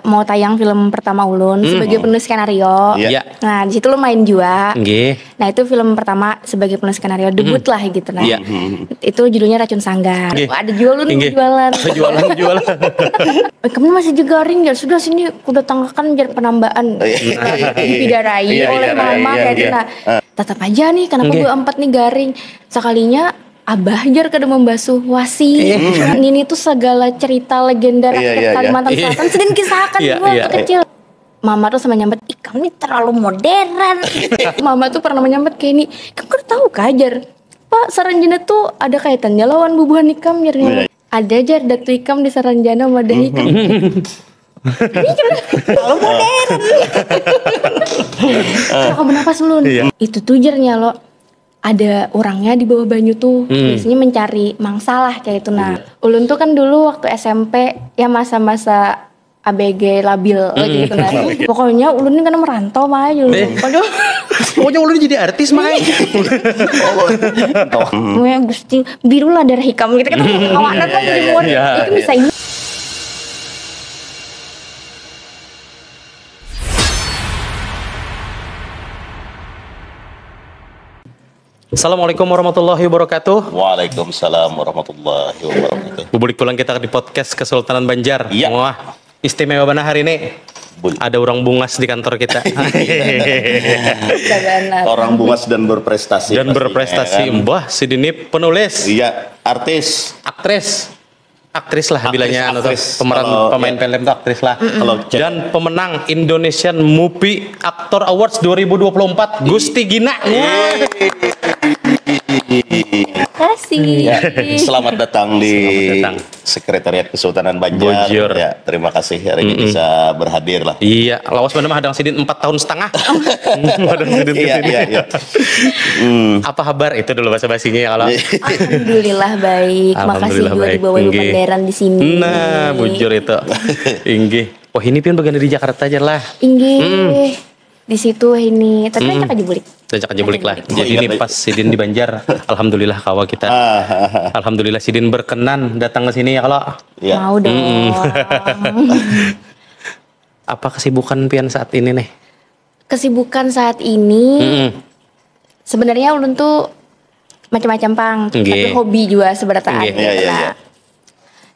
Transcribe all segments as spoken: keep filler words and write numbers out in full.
mau tayang film pertama ulun sebagai penulis skenario. Iya. Nah, di situ lu main juga. Nggih. Nah, itu film pertama sebagai penulis skenario debut lah gitu nah. Iya. Itu judulnya Racun Sanggar. Nggih. Ada jual lu Nggih. jualan. Jualan, jualan. Eh, kami masih juga ring ya. Sudah sini kuda tanggakan biar penambahan. Dipidarai Iya, oleh iya, mama iya, kayak gitu. iya. Nah, tatap aja nih kenapa Nggih. Gue empat nih garing. Sekalinya abah jar kada membasuh wasi. Ini tuh segala cerita legenda Iya, rakyat iya, iya. Kalimantan Iya. Selatan sedang kisahkan Iya, gue iya. waktu kecil. Mama tuh sama nyambat, "Ih, kamu ini terlalu modern." Mama tuh pernah menyambat kayak ini, "Kamu kada tahu kah, Jar? Pak, Saranjana tuh ada kaitannya lawan bubuhan ikam," jarnya. Iya. "Ada, Jar, datu ikam di Saranjana madahi ikam." Ini kan terlalu modern. Kalau kamu napas ulun. Iya. Itu tuh jarnya lo ada orangnya di bawah banyu tuh biasanya mencari mangsa lah kayak itu. Nah, ulun tuh kan dulu waktu S M P ya masa-masa A B G labil gitu nah. Pokoknya ulun ini karena merantau mah aja. Aduh, Pokoknya ulun jadi artis mah. gue Gusti birulah darah ikam gitu kan. Kawanan kan jadi muat. Iya, Itu bisa ini. Assalamualaikum warahmatullahi wabarakatuh. Waalaikumsalam warahmatullahi wabarakatuh. Bubulik pulang kita di podcast Kesultanan Banjar. Iya. Wah, istimewa banget hari ini. Bul. Ada orang bungas di kantor kita. Sabanar. Orang bungas dan berprestasi. Dan pastinya, berprestasi. Ya kan? Mbah, sidin ni penulis. Iya, artis. Aktris. Aktris lah bilanya anu tuh. Aktris. Pemeran Kalau, pemain ya. Film tuh aktris lah. Kalau cek- Dan pemenang Indonesian Movie Actor Awards dua ribu dua puluh empat, Gusti Gina. Kasih. Ya, selamat datang di Selamat datang. Sekretariat Kesultanan Banjar. Bujur. Ya, terima kasih hari ini bisa berhadir lah. Iya, lawas mana mah hadang sidin empat tahun setengah. Hadang sidin Iya, kesini. Iya, iya. Apa kabar? Itu dulu bahasa basinya ya kalau. Alhamdulillah baik. Makasih Alhamdulillah juga baik. dibawa Inggih. Panderan di sini. Nah, bujur itu. Inggih. Oh, ini pian bagian di Jakarta aja lah. Inggih. Di situ ini. Tapi ajak aja bulik. Ajak aja bulik lah. Oh, Jadi iya, ini baik. Pas sidin di Banjar, alhamdulillah kawa kita. Alhamdulillah sidin berkenan datang ke sini ya kalau. Ya. Mau dong. Apa kesibukan pian saat ini nih? Kesibukan saat ini sebenarnya ulun tuh macam-macam pang, Nggih. Tapi hobi juga sebenarnya. Nggih. Iya, iya, iya.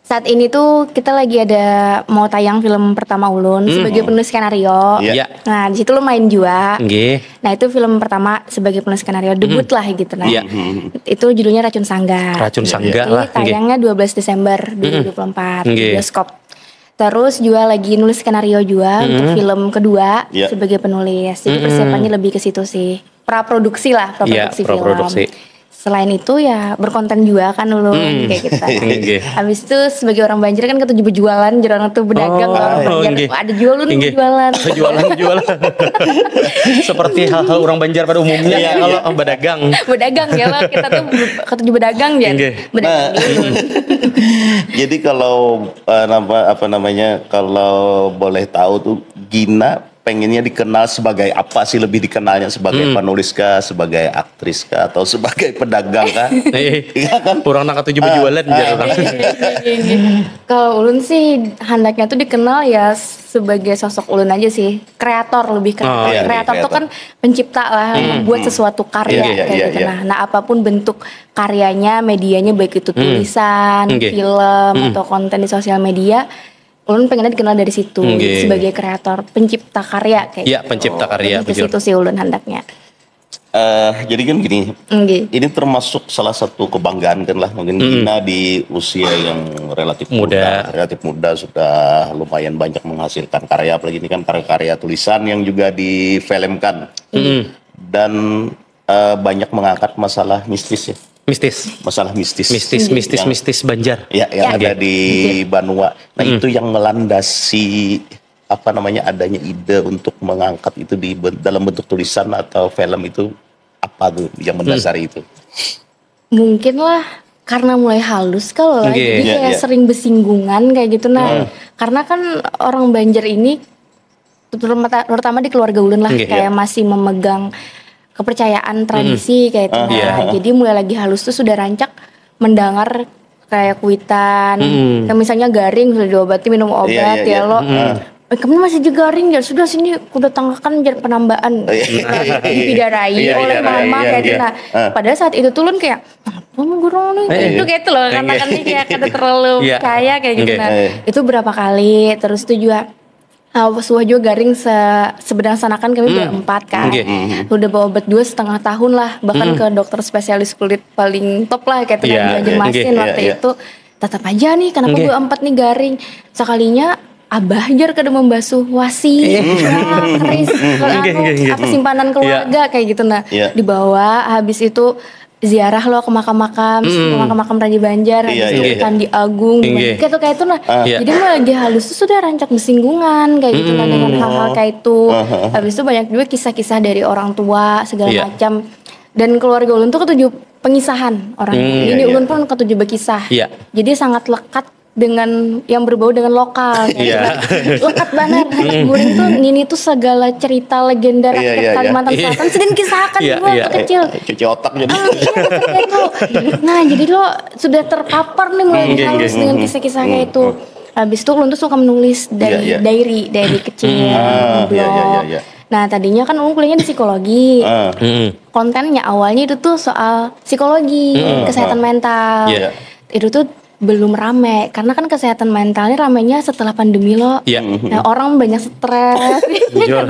Saat ini tuh kita lagi ada mau tayang film pertama ulun sebagai penulis skenario. Iya. Ya. Nah, di situ lu main juga. Nggih. Nah, itu film pertama sebagai penulis skenario debut lah gitu nah. Iya. Itu judulnya Racun Sanggar. Racun Sanggar Ini lah, nggih. Tayangnya dua belas Desember dua ribu dua puluh empat di Nggih. Bioskop. Terus juga lagi nulis skenario juga untuk film kedua Iya. Sebagai penulis. Jadi persiapannya lebih ke situ sih. Praproduksi lah, Iya, praproduksi praproduksi. Film. Selain itu ya berkonten juga kan ulun kayak gitu. Nggih. Habis itu sebagai orang Banjar kan ketuju berjualan, jadi orang tuh berdagang Oh, lah orang Banjar. nggih. Ada jual lu Nggih. Jualan. Jualan, jualan. Seperti hal-hal orang Banjar pada umumnya Iya, kalau berdagang. Berdagang ya, Bang. Kita tuh ketuju berdagang ya. Nggih. Berdagang Nah, dulu. Jadi kalau eh, apa, apa namanya, kalau boleh tahu tuh Gina pengennya dikenal sebagai apa sih? Lebih dikenalnya sebagai penulis kah, sebagai aktris kah, atau sebagai pedagang kah? Eh, Iya kan? Orang nang katuju berjualan jar orang. Kalau ulun sih handaknya tuh dikenal ya sebagai sosok ulun aja sih, kreator lebih ke Oh, iya, kreator tuh kreator. Kan pencipta lah, membuat sesuatu karya Iya, iya, kayak iya, gitu. Iya. Nah, nah apapun bentuk karyanya, medianya baik itu tulisan, Nggih. film atau konten di sosial media, ulun pengennya dikenal dari situ Nggih. Sebagai kreator, pencipta karya kayak Ya, gitu. pencipta karya, Lebih ke bujur. Situ sih ulun handaknya. Eh, jadi kan gini, Nggih. Ini termasuk salah satu kebanggaan kan lah, mungkin Gina di usia yang relatif Muda. muda, relatif muda sudah lumayan banyak menghasilkan karya, apalagi ini kan karya-karya tulisan yang juga difilmkan dan eh, banyak mengangkat masalah mistis ya, Mistis. Masalah mistis, Mistis, mistis, yang, mistis Banjar. Ya, yang Ya. Ada di Banua. Nah itu yang melandasi apa namanya adanya ide untuk mengangkat itu di ben- dalam bentuk tulisan atau film itu apa tuh yang mendasari itu? Mungkin lah karena mulai halus kalau lah, Nggih. Jadi Iya, kayak iya. Sering besinggungan kayak gitu nah. Karena kan orang Banjar ini terutama, terutama di keluarga ulun lah Nggih, kayak iya. Masih memegang kepercayaan tradisi kayak itu. Ah, Nah, iya. Jadi mulai lagi halus tuh sudah rancak mendengar kayak kuitan, Mm-mm. kayak misalnya garing sudah diobati minum obat Iya, iya, ya iya. lo. Mm. Eh, kamu masih juga garing ya, sudah sini kuda tanggakan jar penambahan. Iya. Dipidarai Iya, oleh iya, mama iya, kayak gitu. iya. Nah, Ah. pada saat itu tuh Lun kayak, apa gurung nih? Eh, Itu kayak itu loh, eh, katakan eh. Nih kayak kada terlalu Iya. percaya kayak gitu. Oke. Nah, Eh. itu berapa kali, terus itu juga uh, suah juga garing se sebedang sanakan kami Hmm. berempat kan. Oke. Udah bawa obat dua setengah tahun lah, bahkan ke dokter spesialis kulit paling top lah kayak itu Iya, kan Banjarmasin oke, waktu iya, iya. Itu. Tetap aja nih, kenapa Oke. gue empat nih garing? Sekalinya abah jar kada membasuh wasi, nah, keris, Oke, anu, oke, oke. apa simpanan keluarga kayak gitu. Nah, Iya. Dibawa, habis itu ziarah lo ke makam-makam, ke makam-makam Raja Banjar, habis Iya, itu iya. Candi Agung, Iya. kayak tuh kayak itu. Nah, Iya. Jadi mulai lagi halus tuh sudah rancak bersinggungan kayak gitu, nah, dengan hal-hal kayak itu. Habis itu banyak juga kisah-kisah dari orang tua segala Iya. Macam. Dan keluarga ulun tuh ketujuh pengisahan orang. Hmm. Jadi Iya, iya. Ulun pun ketujuh berkisah. Iya. Jadi sangat lekat dengan yang berbau dengan lokal. Iya. Lekat banget. Guring tuh, Nini tuh segala cerita legenda Iya, rakyat iya, iya. Kalimantan Selatan sedang kisahkan Iya, waktu iya. kecil. Cuci otak jadi. Ah, iya, betul kayak itu. Nah, jadi lo sudah terpapar nih mulai Oke, halus oke. Dengan kisah-kisah kayak itu. Habis itu ulun tuh suka menulis dari Iya, iya. Diary, diary kecil, Ah, blog. Iya, iya, iya, iya. Nah, tadinya kan ulun kuliahnya di psikologi. Ah. Mm-mm. Kontennya awalnya itu tuh soal psikologi, kesehatan mental. Iya. Itu tuh belum rame karena kan kesehatan mentalnya ramenya setelah pandemi lo. Iya. Nah, orang banyak stres. Jujur.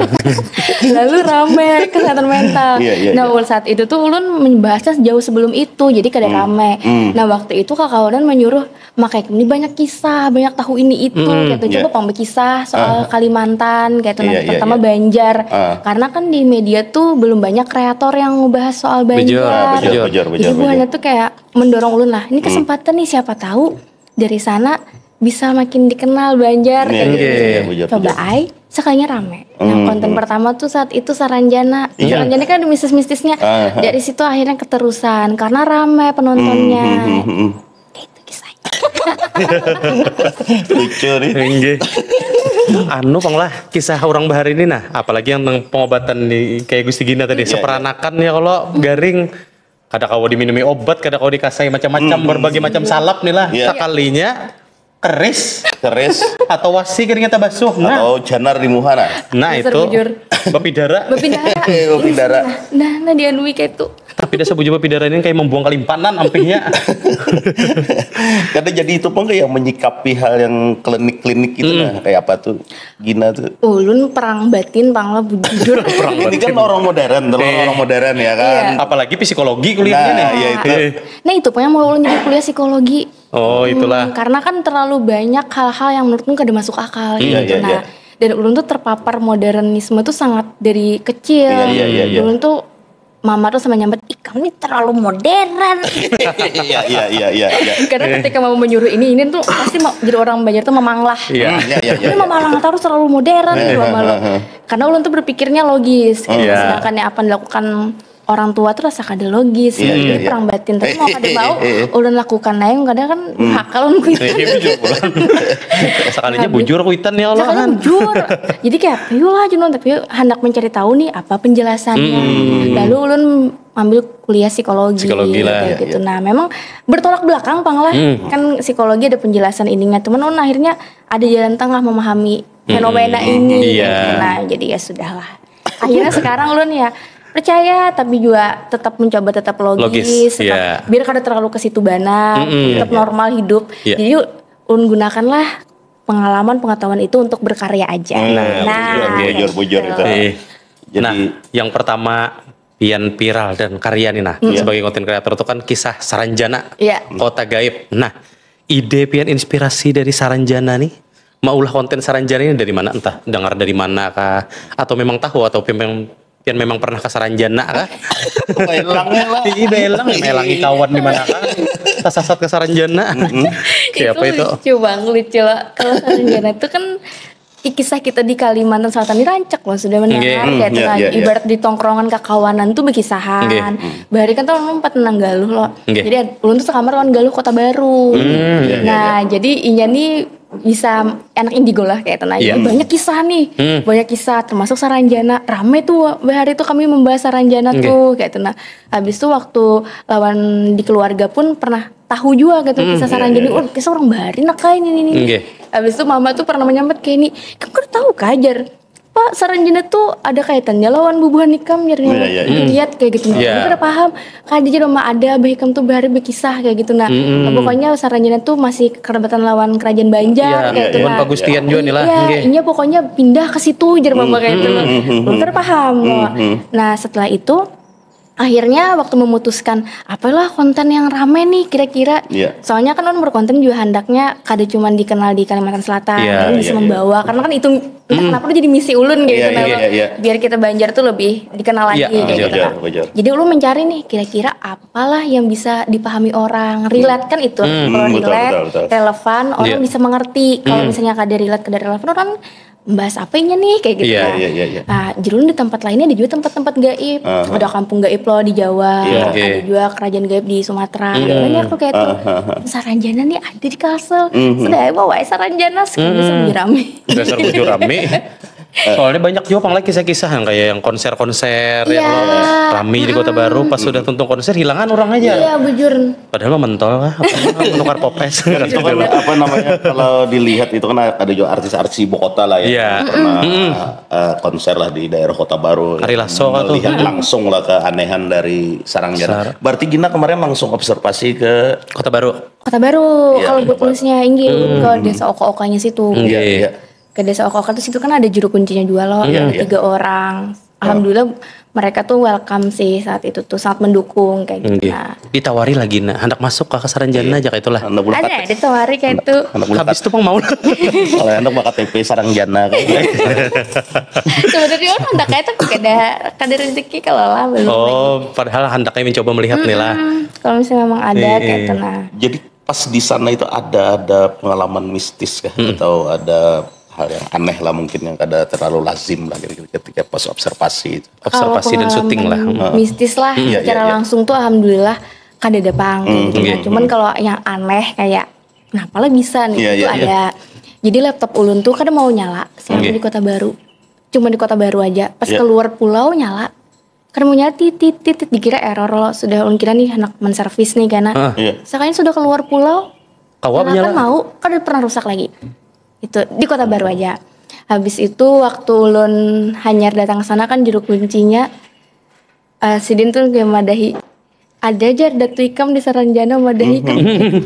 Lalu rame kesehatan mental. Iya, iya, Nah, iya. Saat itu tuh ulun membahasnya jauh sebelum itu, jadi kada rame. Hmm. Nah, waktu itu kakak ulun menyuruh, "Makai ini banyak kisah, banyak tahu ini itu," Hmm. gitu. Coba Iya. pang bekisah soal Kalimantan, kayak itu. Nah, Iya, iya, terutama iya. Banjar. Ah. Karena kan di media tuh belum banyak kreator yang ngebahas soal Banjar. Bujur, Ah, bujur, bujur. bujur, bujur, Jadi bujur. buhannya tuh kayak mendorong ulun lah, ini kesempatan nih, siapa tahu dari sana bisa makin dikenal Banjar Iya, kayak iya, gitu. iya, iya, bujur, Coba bujur. Ai, sekalinya rame. Nah, Hmm, konten hmm. Pertama tuh saat itu Saranjana. Iya. Saranjana kan ada mistis-mistisnya. Ah, ah. Dari situ akhirnya keterusan karena rame penontonnya. Hmm, hmm, hmm, hmm. Kayak itu kisahnya. Lucu nih. Inggih. Anu pang lah, kisah orang bahari ini nah, apalagi yang nang pengobatan di kayak Gusti Gina tadi, Iya, seperanakan ya kalau garing, kada kawa diminumi obat, kada kawa dikasai macam-macam, berbagai macam salap nih lah. Iya. Sekalinya keris Keris atau wasi kering kita basuh. Nah, atau janar di muha nah. nah Dasar itu bujur. Bapidara. Bapidara. Bapidara. Nah, nah dianui kayak itu. Tapi dasar bujur bapidara ini kayak membuang kalimpanan ampihnya. Karena jadi itu pun kayak menyikapi hal yang klinik-klinik gitu nah. Kayak apa tuh? Gina tuh. Ulun perang batin pang lah bujur. Ini kan orang modern, tuh, orang modern ya kan. Iya. Apalagi psikologi kuliahnya Nah, nih. iya itu. Eh, Nah, itu pun yang mau ulun jadi kuliah psikologi. Oh, itulah. Hmm, karena kan terlalu banyak hal-hal yang menurutku kada masuk akal Iya, gitu. iya, Nah, iya. Dan ulun tuh terpapar modernisme tuh sangat dari kecil. Iya, iya, iya, iya. Ulun tuh mama tuh sama nyambat, "Ih, kamu ini terlalu modern." Iya iya iya iya iya. Karena ketika mama menyuruh ini, ini tuh pasti mau jadi orang Banjar tuh memanglah. Iya. Hmm, iya iya iya. Ini mama lang terus terlalu modern gitu mama lo. Karena ulun tuh berpikirnya logis. Gitu. Iya. Sedangkan yang apa yang dilakukan orang tua tuh rasa kada logis. Iya, Jadi iya, iya. perang batin tapi mau kada mau ulun lakukan aja kadang kan hakal ulun kuitan. Iya, bujur pulang. Sekalinya bujur kuitan ya Allah. Sekalinya bujur. Jadi kayak ayolah Junun tapi handak mencari tahu nih apa penjelasannya. Lalu ulun ambil kuliah psikologi, Psikologi lah. Kayak gitu. Nah, memang bertolak belakang pang lah. Kan psikologi ada penjelasan ininya. Cuman ulun akhirnya ada jalan tengah memahami fenomena ini. Iya. Nah, jadi ya sudahlah. Akhirnya sekarang ulun ya percaya tapi juga tetap mencoba tetap logis, Logis, tetap iya. Biar kada terlalu ke situ banar, Mm-mm. tetap normal hidup. Iya. Jadi ulun gunakanlah pengalaman pengetahuan itu untuk berkarya aja. Nah, Nah, bujur, bujur, bujur itu. Eh, Jadi nah, yang pertama pian viral dan karya nih nah sebagai konten kreator itu kan kisah Saranjana Iya. Kota Gaib. Nah, ide pian inspirasi dari Saranjana nih maulah konten Saranjana ini dari mana, entah dengar dari mana kah atau memang tahu atau memang pian memang pernah ke Saranjana kah? Melangnya lah. Iya belang, melangi kawan di mana kah? Tersasat ke Saranjana. Kayak apa itu? Lucu bang, lucu lah. Kalau Saranjana itu kan i- kisah kita di Kalimantan Selatan ini rancak loh sudah mendengar Nggih. kayak Hmm, iya, nah, iya, iya. Ibarat di tongkrongan kakawanan tuh bekisahan. Nggih. Bahari kan tuh orang empat nang galuh loh. Nggih. Jadi ad- ulun tuh sekamar lawan galuh Kota Baru. Hmm. Iya, iya, Nah, jadi inya nih bisa anak indigo lah kayak itu. Nah, Iya. jadi banyak kisah nih. Hmm. Banyak kisah termasuk Saranjana. Rame tuh bahari tuh kami membahas Saranjana Nggih. Tuh kayak itu. Nah, habis itu waktu lawan di keluarga pun pernah tahu jua gitu kisah Saranjana. Oh, kisah orang bari nak kayak ini ini. Habis itu mama tuh pernah menyambat kayak ini, "Kamu kada tahu kah?" jar. "Pak, Saranjana tuh ada kaitannya lawan bubuhan ikam," jar. Iya, iya, iya. Lihat kayak gitu. Iya. Aku kada paham. Kada, jar mama, ada abah ikam tuh bahari berkisah kayak gitu. Nah, pokoknya Saranjana tuh masih kerabatan lawan kerajaan Banjar kayak gitu. Iya, iya. Nah, pagustian juga nih lah. Iya, inya pokoknya pindah ke situ, jar mama kayak gitu. Belum terpaham. Nah, setelah itu akhirnya waktu memutuskan, "Apalah konten yang rame nih kira-kira?" Iya. Soalnya kan ulun berkonten juga handaknya kada cuma dikenal di Kalimantan Selatan, iya, tapi bisa membawa. Karena kan itu entah kenapa tuh jadi misi ulun gitu. Iya, iya, iya. Biar kita Banjar tuh lebih dikenal lagi kayak gitu. Iya, iya, wajar, wajar. Jadi ulun mencari nih kira-kira apalah yang bisa dipahami orang, relate kan itu. Kalau relate, betul, betul, relevan, orang bisa mengerti. Kalau misalnya kada relate, kada relevan, orang membahas apa inya nih kayak gitu. Iya, iya, iya. Nah, jadi ulun di tempat lainnya ada juga tempat-tempat gaib. Ada kampung gaib loh di Jawa, ada juga kerajaan gaib di Sumatera. Banyak tuh kayak tuh. Saranjana nih ada di Kalsel. Sudah bawa Saranjana, sekarang bisa lebih rame. Dasar bujur rame. Soalnya banyak juga pang lagi kisah-kisah yang kayak yang konser-konser yang rame di Kota Baru, pas sudah tuntung konser hilangan orang aja. Iya, bujur. Padahal mah mentol lah, apa, menukar popes. Kan itu kan, apa namanya, kalau dilihat itu kan ada juga artis-artis ibu kota lah ya, yang pernah eh, konser lah di daerah Kota Baru. Ari Lasso kah tuh? Melihat langsung lah keanehan dari Saranjana. Berarti Gina kemarin langsung observasi ke Kota Baru. Kota Baru, iya, kalau buat Kota Baru. Inggih, ke desa Oka-Okanya situ. Iya, iya. Ke desa Oka-Oka tuh situ kan ada juru kuncinya juga loh, ada tiga orang. Alhamdulillah mereka tuh welcome sih saat itu tuh, sangat mendukung kayak gitu. Nah, ditawari lagi, nah, hendak masuk ke Saranjana aja kayak itulah. Ada, ditawari kayak itu. Habis itu pang mau. Kalau hendak buka K T P Saranjana kan. Sebenarnya orang hendak kayak itu kada, kada rezeki kalau lah, belum. Oh, padahal hendaknya mencoba melihat nih lah. Kalau misalnya memang ada kayak itu, nah. Jadi pas di sana itu ada, ada pengalaman mistis kah? Atau ada hal yang aneh lah mungkin yang kada terlalu lazim lah kira-kira ketika pas observasi itu? Observasi dan syuting lah. Mistis lah, secara langsung tuh alhamdulillah kada ada pang kayak gitu. Nah, cuman kalau yang aneh kayak kenapa lah bisa nih, itu ada. Jadi laptop ulun tuh kada mau nyala selama di Kota Baru. Cuma di Kota Baru aja. Pas keluar pulau nyala. Kada mau nyala, tit, tit, tit, tit, dikira error loh. Sudah ulun kira nih anak menservis nih karena sekalinya sudah keluar pulau, kawa menyala. Kan mau, kada pernah rusak lagi. Itu di Kota Baru aja. Habis itu waktu ulun hanyar datang ke sana kan juru kuncinya, eh, sidin tuh kayak madahi, "Ada jar datu ikam di Saranjana madahi ikam." Ulun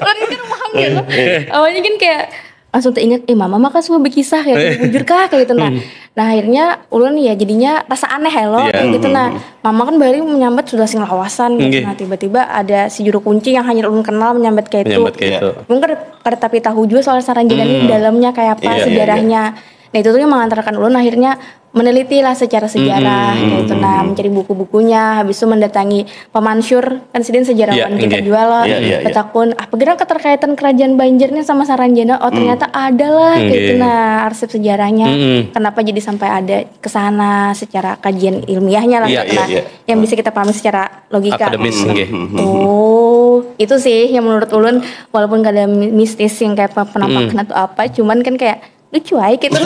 kan paham gitu. Awalnya kan kayak langsung teringat, "Eh, mama mah kan suka berkisah kayak gitu, bujur kah?" kayak gitu. Nah, nah, akhirnya ulun ya jadinya rasa aneh ya loh, kayak gitu. Nah, mama kan bahari menyambat sudah sing lawasan gitu. Nah, tiba-tiba ada si juru kunci yang hanya ulun kenal menyambat kayak itu. Menyambat kayak itu. Ulun kada, kada tapi tahu juga soal Saranjana ini dalamnya kayak apa sejarahnya. Nah, itu tuh yang mengantarkan ulun akhirnya meneliti lah secara sejarah kayak itu. Nah, mencari buku-bukunya, habis itu mendatangi Pak Mansur, kan sidin sejarawan kita juga loh. Iya, iya, iya. Betakun, apa kira keterkaitan kerajaan Banjar nih sama Saranjana? Oh, ternyata ada lah kayak itu. Nah, arsip sejarahnya. Kenapa jadi sampai ada ke sana secara kajian ilmiahnya lah, iya, iya, yang bisa kita pahami secara logika. Akademis, nggih. Oh, itu sih yang menurut ulun, walaupun gak ada mi-, mistis yang kayak pe-, penampakan atau apa, cuman kan kayak lucu aja gitu.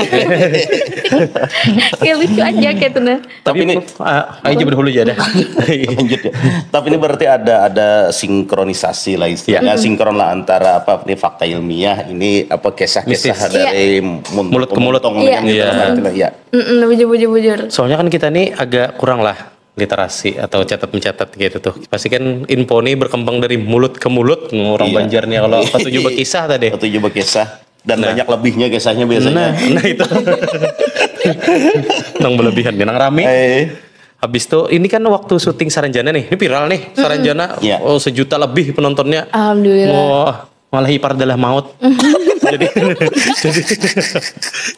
Kayak lucu aja gitu nah. Tapi ini, ah, ayo coba dahulu aja dah. Lanjut ya. Tapi ini berarti ada, ada sinkronisasi lah istilahnya, sinkron lah antara apa ini fakta ilmiah, ini apa kisah-kisah dari mun-, mulut ke mulut. Iya. Iya. Mm-mm, bujur, bujur, bujur. Soalnya kan kita nih agak kurang lah literasi atau catat mencatat gitu tuh. Pasti kan info nih berkembang dari mulut ke mulut, orang Banjar nih kalau ketujuh berkisah tadi. Ketujuh berkisah. Dan banyak lebihnya kisahnya biasanya. Nah, nah itu. Nang berlebihan, nang rame. Eh. Habis tuh, ini kan waktu syuting Saranjana nih, ini viral nih, Saranjana, oh, sejuta lebih penontonnya. Alhamdulillah. Wah, malah ipar adalah maut. Jadi, jadi,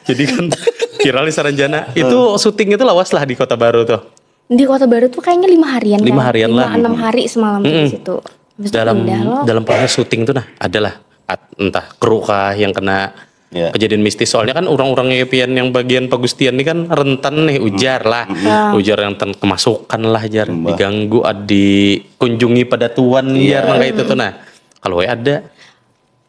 jadi kan viral nih Saranjana. Itu syuting itu lawas lah di Kota Baru tuh. Di Kota Baru tuh kayaknya lima harian kan? Lima harian lah. Lima, enam hari semalam tuh di situ. Habis itu pindah loh. Dalam, dalam proses syuting tuh nah, adalah at-, entah kru kah yang kena kejadian mistis. Soalnya kan orang-orang yang pian yang bagian pagustian ini kan rentan nih, ujar lah. Ujar yang ten-, kemasukan lah, jar. Diganggu, ad-, dikunjungi pada tuan, jar, nang kayak itu tuh nah. Kalau ada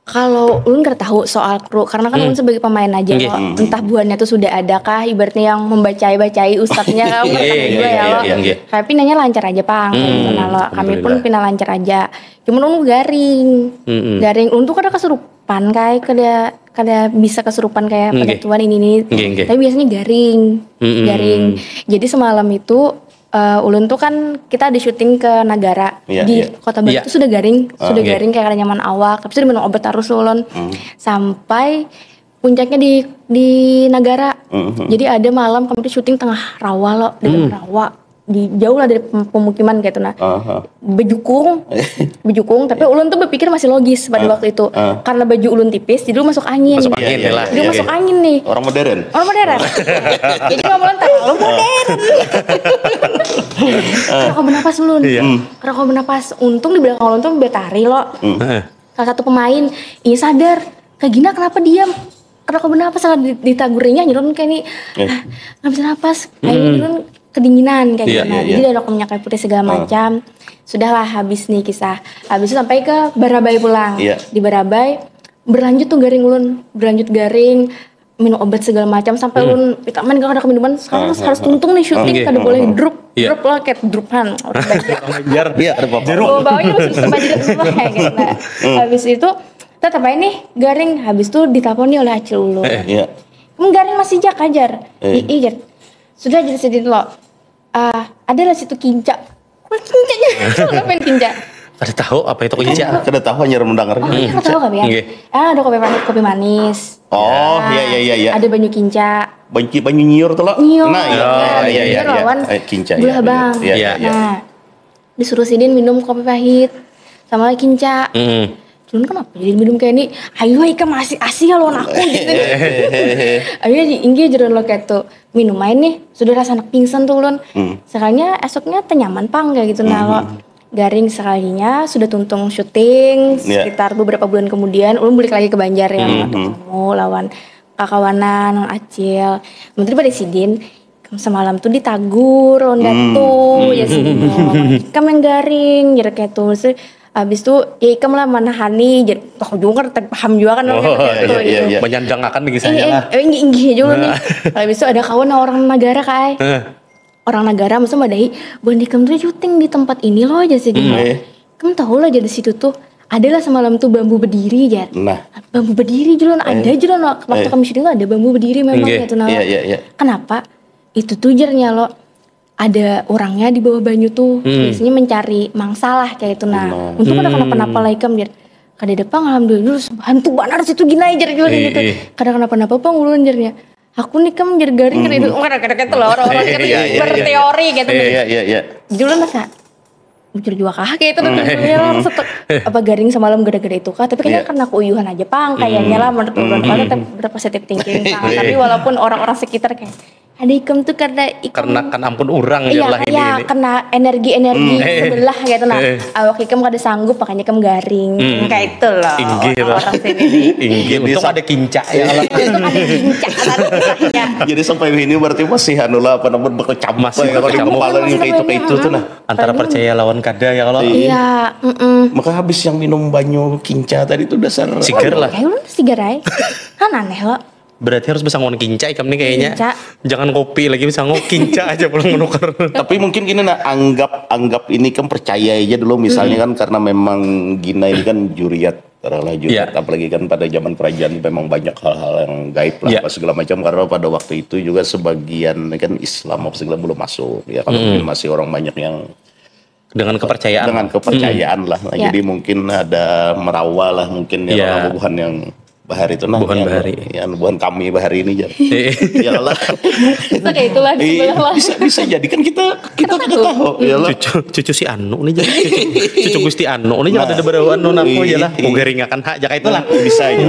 Kalau ulun kada tahu soal kru, karena kan ulun sebagai pemain aja lo. Entah buhannya tuh sudah ada kah, ibaratnya yang membacai-bacai ustadznya, kan ulun kada tahu juga ya lo. Tapi nanya lancar aja pang, gitu nah lo. Kami pun pina lancar aja. Cuman ulun garing, garing. Ulun tuh kada kesurupan kayak kada kada bisa kesurupan kayak pada tuan ini nih. Tapi biasanya garing, garing. Jadi semalam itu eh, ulun tuh kan kita ada syuting ke Nagara di Kota Baru tuh sudah garing, sudah garing kayak kada nyaman awak, tapi sudah minum obat terus ulun sampai puncaknya di di Nagara. Jadi ada malam kami tuh syuting tengah rawa lo, di tengah rawa, di jauh lah dari pem- pemukiman gitu nah. Bejukung, bejukung, tapi ulun tuh berpikir masih logis pada waktu itu karena baju ulun tipis, jadi ulun masuk angin. Masuk angin lah. Jadi masuk angin nih. Orang modern. Orang modern. Jadi ngomongin terlalu modern. Rokok bernapas ulun. Rokok bernapas. Untung di belakang ulun tuh betari lo. Salah satu pemain, iya sadar. Kak Gina kenapa diam? Rokok bernapas, salah di- ditagurinya, jadi ulun kayak ini, "Ah, nggak bisa napas." Kayak ini ulun kedinginan kayak gitu. Nah, jadi ada rokok minyak kayu putih segala macam. Sudahlah habis nih kisah. Habis itu sampai ke Barabai pulang. Di Barabai berlanjut tuh garing ulun, berlanjut garing, minum obat segala macam sampai ulun vitamin kalau ada minuman sekarang harus tuntung nih syuting, kada boleh drop, drop lah kayak dropan. Banjar. Iya, ada apa? Bawa bawanya masih bisa baju dulu kayak gitu. Nah, habis itu tetap aja nih garing, habis itu ditelepon nih oleh acil ulun. Iya. Kamu garing masih jak ajar. Iya jar. Sudah jadi sedih lo. Ah, ada lah situ kinca. Wah, kincanya. Ngapain kinca? Kada tahu apa itu kinca. Kada tahu hanya mendengar. Oh, iya, tahu kami ya. Nggih. Ah, ada kopi manis, kopi manis. Oh, iya iya iya iya. Ada banyu kinca. Banci banyu nyiur tuh lo. Nyiur. Nah, iya Nah, iya iya. nyiur lawan Eh, kinca gula ya. Habang. Iya iya. Iya. Iya. Nah, disuruh sidin minum kopi pahit sama kinca. Mm. Cuman kenapa jadi minum kayak ini? Ayo ikam asi asi ya lawan aku gitu. Ayo inggih jeron lo kayak tuh. Minum aja nih, sudah rasa anak pingsan tuh ulun. Sekalinya esoknya tenyaman pang kayak gitu nah lo. Garing sekalinya sudah tuntung syuting Iya. Sekitar beberapa bulan kemudian ulun balik lagi ke Banjar ya ketemu lawan kakawanan lawan acil. Menteri pada sidin semalam tuh ditagur lawan datu ya sidin. Ikam yang garing jadi kayak tuh. Terus abis tuh ya ikam lah manahani jadi tahu juga kan paham juga kan orang Oh, kayak gitu, iya, iya, gitu. iya. Menyandangakan nih kisahnya Eh, lah. eh, inggih, inggih aja ulun nih. Habis itu ada kawan orang Nagara kai. Orang Nagara masa madahi, "Buhan ikam tuh syuting di tempat ini loh," aja sih dia. Eh. Kamu tahu lah jadi situ tuh adalah semalam tuh bambu berdiri jar. Nah. Bambu berdiri julun ada aja loh waktu Eh. kami syuting tuh ada bambu berdiri memang Nggih. gitu nah. Iya iya iya. Kenapa? Itu tuh jarnya lo ada orangnya di bawah banyu tuh biasanya mencari mangsa lah kayak itu nah. Untuk ada kenapa-napa lah ikam jar. Kada ada pang alhamdulillah hantu banar situ gina jar julun Iya, gitu. iya. Kada kenapa-napa pang ulun jarnya. Aku nih kam jar garing kada itu. Kada kada kata lah orang-orang kada Iya, iya, iya. Berteori gitu. Iya iya iya. Jadi ulun rasa bujur juga kah kayak itu tuh setek apa garing semalam gara-gara itu kah, tapi kayaknya Iya. Karena keuyuhan aja pang kayaknya lah menurut ulun. Kalau tetap berpositif thinking pang. Tapi walaupun orang-orang sekitar kayak ada ikam tuh karena ikam Karena kan ampun orang iya ya lah ini iya ini. Kena energi-energi Eh. Sebelah gitu nah. Eh. Awak ikam kada sanggup makanya ikam garing kayak itu loh. Inggih lah. Orang sini nih. Inggih, Jadi untung sa- ada kinca ya lah. Itu ada kincak ada kincaknya. Jadi sampai ini berarti masih anu lah apa namanya berkecamuk Masih ya kalau di berkecamuk. kepala ini kayak itu kayak itu tuh nah. Antara percaya lawan kada ya kalau. Iya, mm-mm. Maka habis yang minum banyu kinca tadi tuh dasar Sigar lah. Kayak ulun sigar aja. Kan aneh lo. Berarti harus bisa ngelawan kinca ikam nih kayaknya. Kinca. Jangan kopi lagi bisa ngelawan kinca aja pulang menukar. Tapi mungkin gini nah anggap anggap ini kan percaya aja dulu misalnya kan karena memang Gina ini kan juriat adalah juriat Iya. Apalagi kan pada zaman kerajaan memang banyak hal-hal yang gaib lah Iya. apa segala macam karena pada waktu itu juga sebagian kan Islam apa segala belum masuk ya kalau mungkin masih orang banyak yang Dengan kepercayaan. dengan kepercayaan lah. Nah, Ya. Jadi mungkin ada merawa lah mungkin ya Ya. orang buhan yang bahari itu nah Buhan yang, bahari. yang buhan kami bahari ini jar. Eh. Ya lah. Itu kayak itulah di Iya, sebelah lah. bisa bisa jadi kan kita kita Kita tidak tahu. tahu ya lah. Cucu cucu si Anu nih jadi cucu, cucu Gusti Anu nih jadi ada berawan anu Nah. aku ya lah. Iya. Ku garingakan hak jaka itulah. Bisa ya.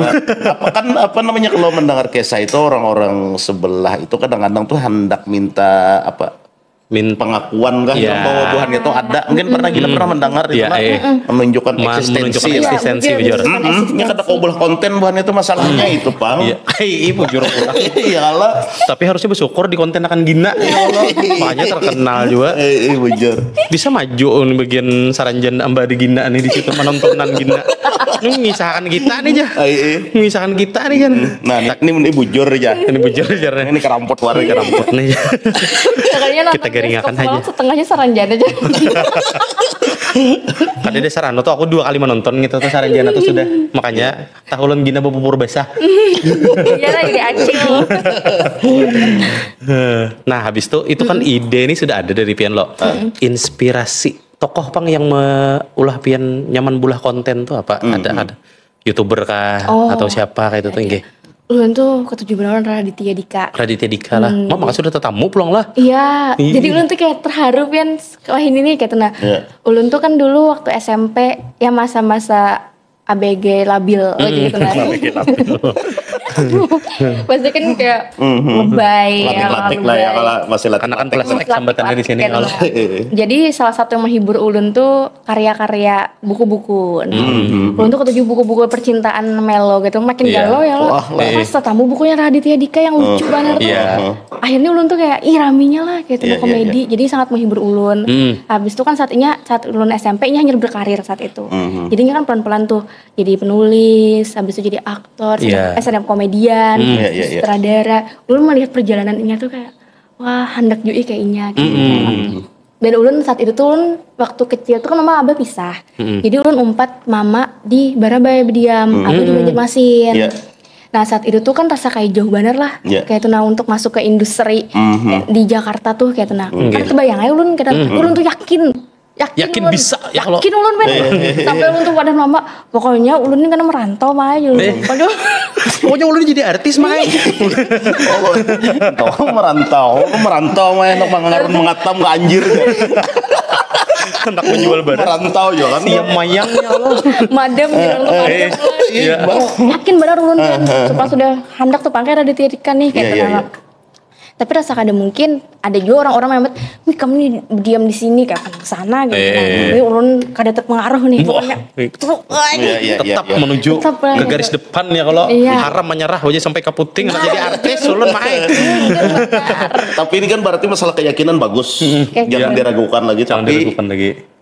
Apa kan apa namanya kalau mendengar kisah itu orang-orang sebelah itu kadang-kadang tuh hendak minta apa Min pengakuan kah yang bahwa buhannya tuh ada? Mungkin pernah kita pernah mendengar itu lah, menunjukkan eksistensi. Menunjukkan eksistensi, bujur. Nya kada kau belah konten buhannya tuh masalahnya itu, pang. Iya, iya, bujur. Iya lah. Tapi harusnya bersyukur di konten akan gina. Makanya terkenal juga. Eh, eh, bujur. Bisa maju nih bagian saranjan amba di gina nih di situ menontonan gina. Ini mengisahkan kita nih, Jah. Ai, eh. Mengisahkan kita nih, Jan. Nah, ini, ini bujur, Jah. Ini bujur, Jar. Ini keramput warna keramput nih. Kita garingakan aja. Setengahnya saranjana aja. Kada ada sarano tuh, aku dua kali menonton gitu tuh saranjana tuh sudah. Makanya tahu ulun gina bepupur basah. Iya lah, jadi acil. Nah, habis itu, itu kan ide ini sudah ada dari pian lo. Inspirasi tokoh pang yang meulah pian nyaman bulah konten tuh apa? Ada, ada. YouTuber kah atau siapa kayak itu tuh, nggih. Ulun tuh ketuju banar Raditya Dika. Raditya Dika lah. Mama kan sudah tetamu pulang lah. Iya, jadi ulun tuh kayak terharu pian wah ini nih kayak nah. Ulun tuh kan dulu waktu S M P ya masa-masa A B G labil gitu nah. A B G labil. Pasti kan kayak lebay ya, latih-latih lah ya, lebay. Kalau masih latih-latih. Karena kan plastik sambatannya di sini kalau. Jadi salah satu yang menghibur ulun tuh karya-karya buku-buku. Nah, ulun tuh ketuju buku-buku percintaan melo gitu, makin galau ya lo. Pas tetamu bukunya Raditya Dika yang lucu banget tuh. Akhirnya ulun tuh kayak, ih raminya lah kayak itu komedi. Jadi sangat menghibur ulun. Habis itu kan saat inya, saat ulun S M P inya hanya berkarir saat itu. Jadi inya kan pelan-pelan tuh jadi penulis, habis itu jadi aktor, stand up comedian, sutradara. Ulun melihat perjalanan inya tuh kayak, wah, handak jui kayak inya gitu. Dan ulun saat itu tuh ulun waktu kecil tuh kan mama abah pisah. Jadi ulun umpat mama di Barabai berdiam, abah di Banjarmasin. Nah, saat itu tuh kan rasa kayak jauh banar lah. Kayak itu nah untuk masuk ke industri di Jakarta tuh kayak itu nah. Kada terbayang aja ulun kayak itu. Ulun tuh yakin. Yakin bisa ya kalau. Yakin ulun, Ben. Sampai ulun tuh wadah mama, pokoknya ulun ini kena merantau mah aja. Padahal pokoknya ulun jadi artis mah. Merantau, merantau, merantau mah enak mangarun mengatam ke anjir. Hendak menjual barang. Merantau juga kan. Siap mayang ya Allah. Madam gitu untuk madam. Iya. Yakin benar ulun kan. Sumpah sudah handak tuh pangkai Raditya Dika nih kayak itu. Tapi rasa kada mungkin ada juga orang-orang yang, wih kamu nih diam di sini kayak sana gitu. Tapi ulun kada terpengaruh nih pokoknya. Tetap menuju ke garis depan ya kalau haram menyerah aja sampai ke puting jadi artis ulun mah. Tapi ini kan berarti masalah keyakinan bagus. Jangan diragukan lagi. Jangan diragukan lagi.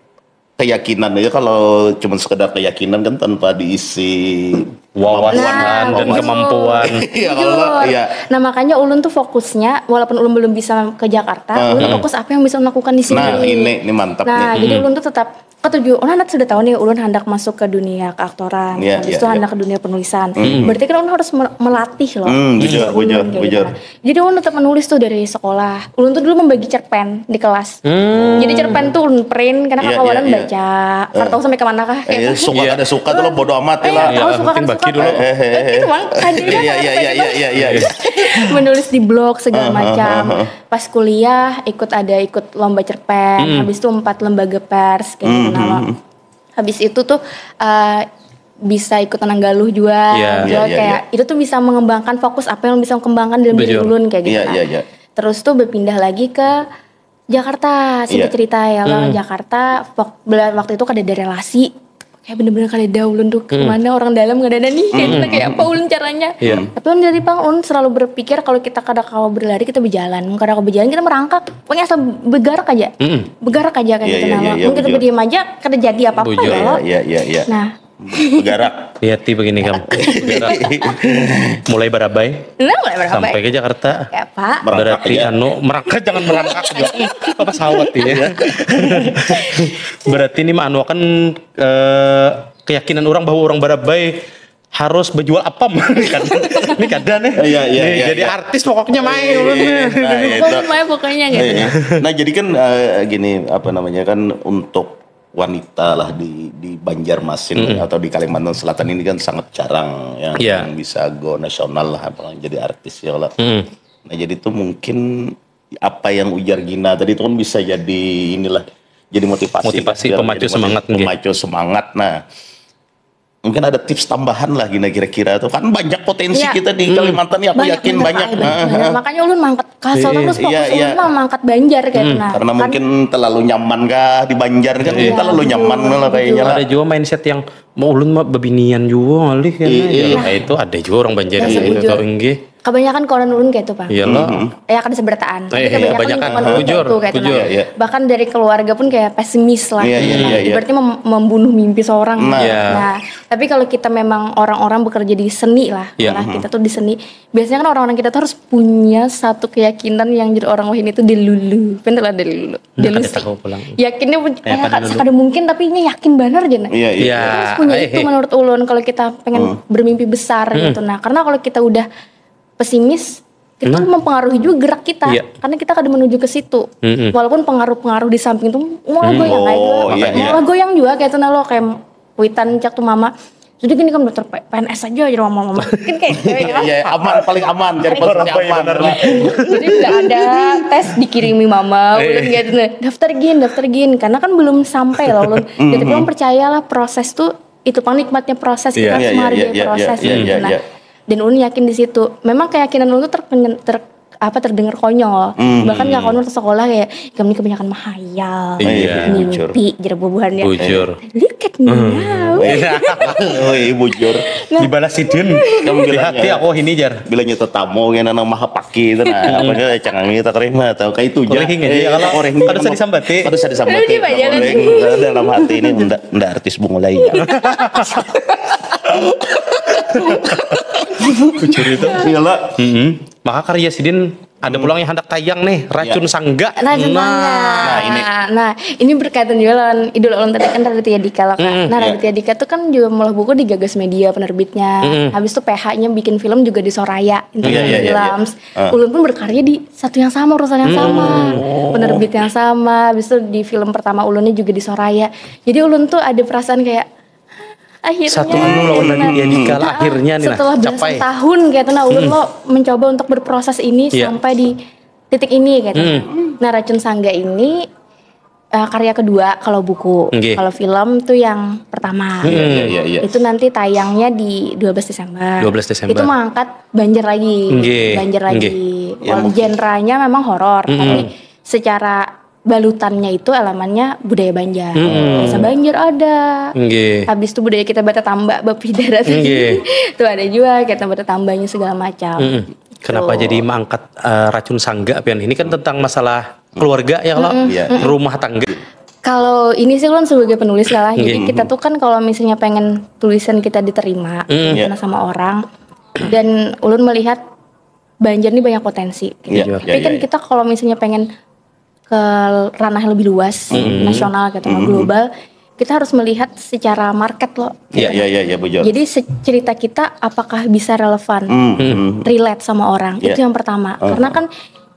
Keyakinan aja kalau cuma sekedar keyakinan kan tanpa diisi wawasan dan kemampuan. Iya kalau ya. Nah makanya ulun tuh fokusnya walaupun ulun belum bisa ke Jakarta, ulun fokus apa yang bisa ulun lakukan di sini. Nah ini ini mantap. Nah jadi ulun tuh tetap ketuju. Oh nanti sudah tahu nih ulun hendak masuk ke dunia keaktoran, habis itu hendak ke dunia penulisan. Berarti kan ulun harus melatih loh. Bujur bujur bujur. Jadi ulun tetap menulis tuh dari sekolah. Ulun tuh dulu membagi cerpen di kelas. Jadi cerpen tuh ulun print karena kakawanan baca. Kada tahu sampai kemana kah. Suka ada suka tuh lo bodo amat ya lah. Tahu suka kada suka. Itu mang ada. Iya iya iya iya iya. Menulis di blog segala macam. Pas kuliah ikut ada ikut lomba cerpen. Habis itu empat lembaga pers kayak gitu nah. Habis itu tuh eh, bisa ikut Tenang Galuh juga. Iya, iya, iya. Kayak itu tuh bisa mengembangkan fokus apa yang bisa kembangkan dalam diri ulun kayak gitu. Iya, iya, iya. Terus tuh berpindah lagi ke Jakarta, singkat cerita ya loh, Jakarta waktu itu kada ada relasi. Kayak bener-bener kada ada ulun tuh kemana orang dalam kada ada nih kayak gitu kayak apa ulun caranya. Tapi ulun dari pang ulun selalu berpikir kalau kita kada kawa berlari kita berjalan, kada kawa berjalan kita merangkak. Pokoknya asal bergerak aja, bergerak aja kayak gitu. Nah, kita berdiam aja kada jadi apa-apa ya loh. Iya iya iya. Nah, Begarak. Hati-hati begini kamu. Begarak. Mulai Barabai. Nah, mulai Barabai. Sampai ke Jakarta. Ya, Pak. Berarti anu merangkak jangan merangkak juga. Apa pesawat ya? Berarti ini mah anu akan eh, keyakinan orang bahwa orang Barabai harus berjual apam. Ini kada nih. Iya, iya, iya, jadi artis pokoknya main ulun nih. Nah, ya itu. Pokoknya main pokoknya gitu. Nah, jadi kan eh, gini apa namanya kan untuk wanita lah di di Banjarmasin atau di Kalimantan Selatan ini kan sangat jarang yang, yang bisa go nasional lah apalagi jadi artis ya lah. Nah jadi itu mungkin apa yang ujar Gina tadi itu kan bisa jadi inilah jadi motivasi motivasi ya, pemacu jadi semangat motiv- pemacu semangat. Nah Mungkin ada tips tambahan lah gina kira-kira tuh. Kan banyak potensi ya. Kita di Kalimantan ya, aku banyak, yakin bener, banyak. Ay, bener, bener. Makanya ulun mangkat kasal terus fokus iya, iya. Ulun mah mangkat Banjar kayak hmm. Nah, karena kan, mungkin terlalu nyaman kah di Banjar kan iya, terlalu nyaman lah kayaknya. Ada juga mindset yang mau ulun mah bebinian juga ngalih kan. Iya, iya. Nah, itu ada juga orang Banjar yang gitu. Kebanyakan kawan ulun kayak itu, Pak. Iya loh. Mm-hmm. Ya, kada seberataan. Eh, iya, kebanyakan bujur, bujur. Kayak itu, nah. Iya, iya. Bahkan dari keluarga pun kayak pesimis lah. Iya, iya, iya, iya. Berarti mem membunuh mimpi seorang. Nah. Iya. Nah, tapi kalau kita memang orang-orang bekerja di seni lah, iya. Nah, kita tuh di seni. Biasanya kan orang-orang kita tuh harus punya satu keyakinan yang jadi orang lain itu delulu. Bener lah delulu. Delulu. Yakinnya punya eh, kada mungkin tapi ini yakin banget aja nah. Iya, iya. Terus punya eh, itu eh. Menurut ulun kalau kita pengen hmm. Bermimpi besar hmm. Gitu. Nah, karena kalau kita udah pesimis itu hmm. Mempengaruhi juga gerak kita iya. Karena kita kada menuju ke situ hmm. Walaupun pengaruh-pengaruh di samping tuh malah hmm. Goyang oh, aja iya, iya. Malah goyang juga kayak itu nah lo kayak kuitan cak tuh mama jadi gini kan dokter PNS aja jadi mama mama kan kayak gitu ya. Iya, aman paling aman jadi paling aman jadi tidak ada tes dikirimi mama eh. Gitu daftar gin daftar gin karena kan belum sampai loh ulun jadi percayalah proses tuh itu pang nikmatnya proses yeah. Kita harus menghargai yeah, yeah, proses yeah, yeah, gitu yeah, nah yeah. Dan ulun yakin di situ memang keyakinan ulun tuh ter, ter apa terdengar konyol mm. Bahkan gak konyol sekolah kayak kami kebanyakan mahayal iya, mimpi jerbubuhannya bujur. Look at me now oh iya bujur nah. Dibalas sidin kamu bilang hati aku ini jar bilanya tetamu yang nang maha paki itu nah apa sih cengang kita terima atau kayak itu aja kalau orang kada usah disambati kada usah disambati dalam hati ini ndak artis bunga lain bujur itu iyalah maka karya sidin ada pulang yang hendak tayang nih racun ya. Sangga racun nah. Sangga nah ini nah ini berkaitan juga lawan idola ulun tadi kan Raditya Dika lah kan mm, nah ya. Raditya Dika tuh kan juga malah buku di Gagas Media penerbitnya mm. Habis itu P H-nya bikin film juga di Soraya International ya, ya, Films ya, ya. Uh. Ulun pun berkarya di satu yang sama urusan yang mm. Sama penerbit yang sama habis itu di film pertama ulunnya juga di Soraya jadi ulun tuh ada perasaan kayak akhirnya satu menu lawan tadi dia nikah lah akhirnya nih setelah belasan tahun kayak itu nah ulun hmm. Lo mencoba untuk berproses ini yeah. Sampai di titik ini gitu hmm. Nah racun sangga ini uh, karya kedua kalau buku okay. Kalau film tuh yang pertama hmm. Yeah, yeah, yeah. Itu nanti tayangnya di dua belas Desember dua belas Desember itu mengangkat Banjar lagi okay. Banjar lagi okay. Ya, genrenya memang horor hmm. Tapi secara balutannya itu elemennya budaya Banjar. Hmm. Bahasa Banjar ada. Nggih. Habis itu budaya kita bata tamba bapidara tadi. Itu ada juga kita bata tambanya segala macam. Hmm. Kenapa tuh. Jadi mengangkat uh, racun sangga pian ini kan tentang masalah keluarga ya kalau hmm. Iya. Rumah tangga. Kalau ini sih kan sebagai penulis lah. Jadi kita tuh kan kalau misalnya pengen tulisan kita diterima hmm. Iya. Sama orang dan ulun melihat Banjar ini banyak potensi. Iya. Tapi kan kita kalau misalnya pengen ke ranah lebih luas mm-hmm. Nasional gitu mm-hmm. Global kita harus melihat secara market loh. Iya iya iya ya, bujur. Jadi cerita kita apakah bisa relevan, mm-hmm. Relate sama orang. Yeah. Itu yang pertama. Uh-huh. Karena kan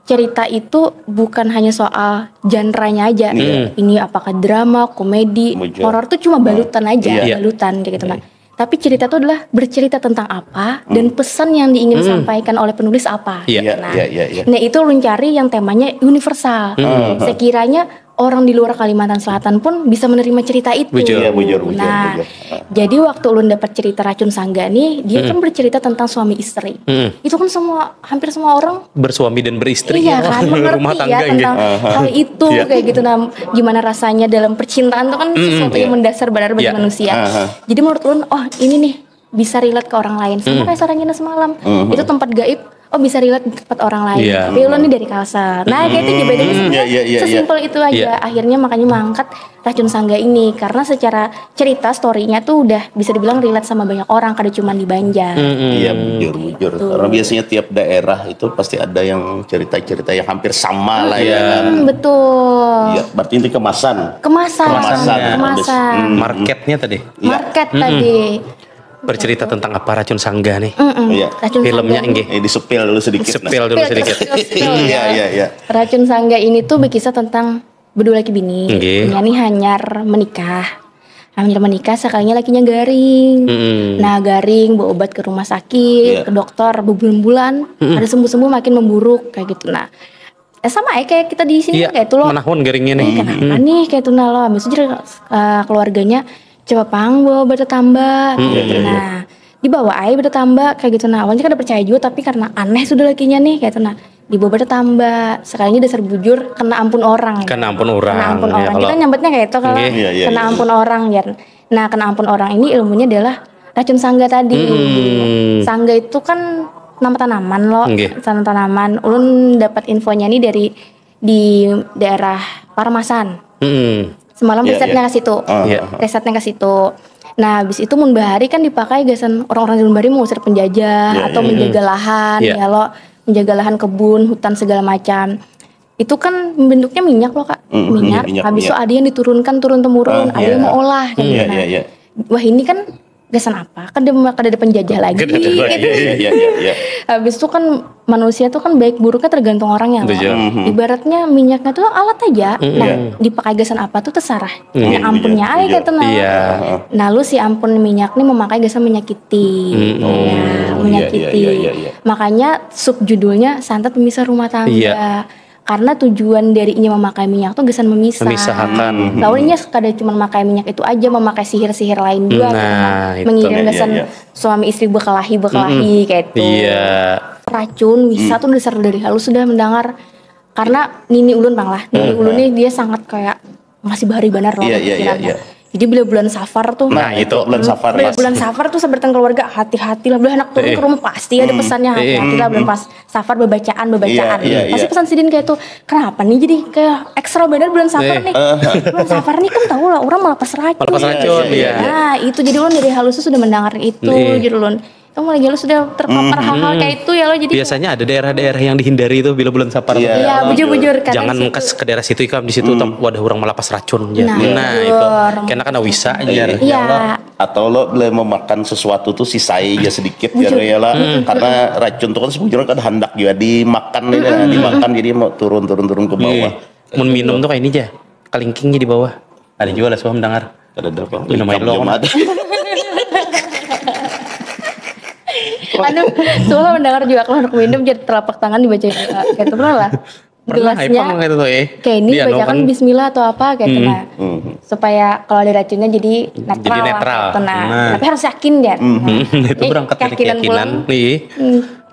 cerita itu bukan hanya soal genre-nya aja. Yeah. Ini apakah drama, komedi, horor tuh cuma balutan aja, yeah. Balutan kayak gitu nah. Tapi cerita itu adalah bercerita tentang apa hmm. Dan pesan yang diingin hmm. Sampaikan oleh penulis apa. Yeah. Nah, yeah, yeah, yeah. Nah itu ulun cari yang temanya universal. Hmm. Sekiranya orang di luar Kalimantan Selatan pun bisa menerima cerita itu. Bujur. Yeah, bujur, bujur, nah, bujur. Jadi waktu ulun dapat cerita Racun Sangga nih, dia hmm. Kan bercerita tentang suami istri. Hmm. Itu kan semua hampir semua orang bersuami dan beristri iya, ya. Kan, mengerti rumah tangga ya, tentang hal itu yeah. Kayak gitu nah gimana rasanya dalam percintaan itu kan mm, sesuatu yeah. Yang mendasar benar bagi yeah. Manusia. Uh-huh. Jadi menurut ulun oh ini nih bisa relate ke orang lain sama mm. Kayak Sarangina semalam mm-hmm. Itu tempat gaib oh bisa relate ke tempat orang lain yeah. Tapi ulun ini dari Kalsel nah kayak itu juga itu mm, yeah, yeah, yeah, sesimpel yeah. Itu aja yeah. Akhirnya makanya mengangkat Racun Sangga ini karena secara cerita story-nya tuh udah bisa dibilang relate sama banyak orang kada cuma di Banjar. Mm-hmm. Iya bujur bujur. Tuh. Karena biasanya tiap daerah itu pasti ada yang cerita-cerita yang hampir sama mm-hmm. Lah ya. Hmm, betul. Iya, berarti ini kemasan. Kemasan. Kemasan. Kemasan. Kemasan. Hmm. Marketnya tadi. Iya. Market mm-hmm. Tadi. Bercerita tentang apa Racun Sangga nih? Mm-mm. Iya. Racun filmnya enggih. Eh, disepil dulu sedikit. Sepil dulu sedikit. Iya iya iya. Racun Sangga ini tuh berkisah tentang Bedua laki bini, okay. Inya nih hanyar menikah. Hanyar menikah sekalinya lakinya garing. Mm-hmm. Nah garing, berobat ke rumah sakit, yeah. Ke dokter, berbulan-bulan, mm-hmm. Ada sembuh-sembuh makin memburuk kayak gitu. Nah, eh, sama ya kayak kita di sini yeah. Kayak itu loh. Menahun garingnya nih. Eh, kenapa mm-hmm. Nih kayak itu nah loh. Habis itu uh, keluarganya Coba pang bawa bertetamba, kayak gitu. Nah, dibawa ai bertetamba kayak gitu. Nah, awalnya kada percaya juga, tapi karena aneh sudah lakinya nih, kayak gitu. Nah, dibawa bertetamba. Sekalinya dasar bujur, kena ampun orang. Kena ampun orang. Kena ampun Ya, orang. kalau Kita nyambutnya kayak itu kalau Nggih. Iya, iya, kena iya. ampun orang, ya. Nah, kena ampun orang ini ilmunya adalah racun sangga tadi. Mm-mm. Sangga itu kan nama tanaman loh, Nggih. tanaman-tanaman. Ulun dapat infonya nih dari di daerah Parmasan. Mm-mm. Semalam Iya, risetnya iya. ke situ. Ah, Iya. ah, ah. Risetnya ke situ. Nah, habis itu mun bahari kan dipakai gasan orang-orang di bahari mengusir penjajah Iya, atau iya, iya. menjaga lahan, Iya. ya lo, menjaga lahan kebun, hutan segala macam. Itu kan bentuknya minyak loh, Kak. Mm, Minyak. minyak, Habis itu minyak. ada yang diturunkan turun temurun, Ah, ada iya. yang mau olah kayak Iya, gitu. iya, iya. Wah, ini kan gasan apa? Kada kada ada penjajah lagi. Kada ada Gitu. lagi. Iya, iya, iya, iya. Habis itu kan manusia tuh kan baik buruknya tergantung orangnya. Betul. Loh. Ibaratnya minyaknya tuh alat aja. Nah, dipakai gasan apa tuh terserah. Iya, Ya, ampunnya betul, aja betul. gitu nah. Iya. Nah, lu si ampun minyak nih memakai gasan menyakiti. Mm-mm. Ya, Oh, menyakiti. iya, iya, iya, iya. Makanya subjudulnya santet pemisah rumah tangga. Iya. Karena tujuan dari inya memakai minyak tuh gasan memisah. Memisahkan. Lawannya kada cuma memakai minyak itu aja, memakai sihir-sihir lain juga. Nah, Gitu. itu. Mengirim Iya, gasan iya, iya. suami istri berkelahi berkelahi kayak itu. Iya. Racun bisa tuh dasar dari halus sudah mendengar. Karena nini ulun pang lah, nini ulun nih dia sangat kayak masih bahari banar loh Iya, iya, iya, pikirannya. Iya. Jadi bila bulan Safar tuh, Nah, itu bulan Safar. Bila bulan Safar tuh sebertang keluarga hati-hatilah, bila anak turun ke rumah pasti ada pesannya hati-hatilah bulan pas Safar bebacaan bebacaan. Iya, iya, Pasti iya. Pesan sidin kayak itu, kenapa nih jadi kayak ekstra benar bulan Safar nih. Bulan Safar nih kan tahu lah orang melepas racun. Melepas racun, iya. Nah itu jadi ulun dari halus tuh sudah mendengar itu, jadi ulun kamu lagi halus sudah terpapar hal-hal kayak itu ya lo jadi. Biasanya ada daerah-daerah yang dihindari itu bila bulan Safar. Iya. Iya bujur-bujur kata Jangan situ. Ke ke daerah situ ikam, di situ tam- wadah orang melepas racun ya. Nah, Nah, betul. Itu. Kena kena wisa aja. Iya. Atau lo boleh memakan sesuatu tuh sisai aja sedikit biar ya lah. Karena racun tuh kan sebujurnya kada handak juga dimakan nih, nah, dimakan jadi mau turun turun turun ke bawah. Iya. Mun minum tuh kayak ini aja. Kelingking di bawah. Ada juga lah suam dengar. Kada ada apa. Minum air Ikam lo. Cuma ada. Anu, soalnya mendengar juga kalau anak minum jadi telapak tangan dibaca juga. Kayak itu pernah lah. Pernah Gelasnya ipang kayak itu tuh eh. kayak ini Dia anu bacakan kan. Bismillah atau apa kayak itu nah. Supaya kalau ada racunnya jadi netral. Jadi netral. Gitu, nah. Nah. Tapi harus yakin ya. Hmm, itu Eh, berangkat dari keyakinan keyakinan. pulang. Nih.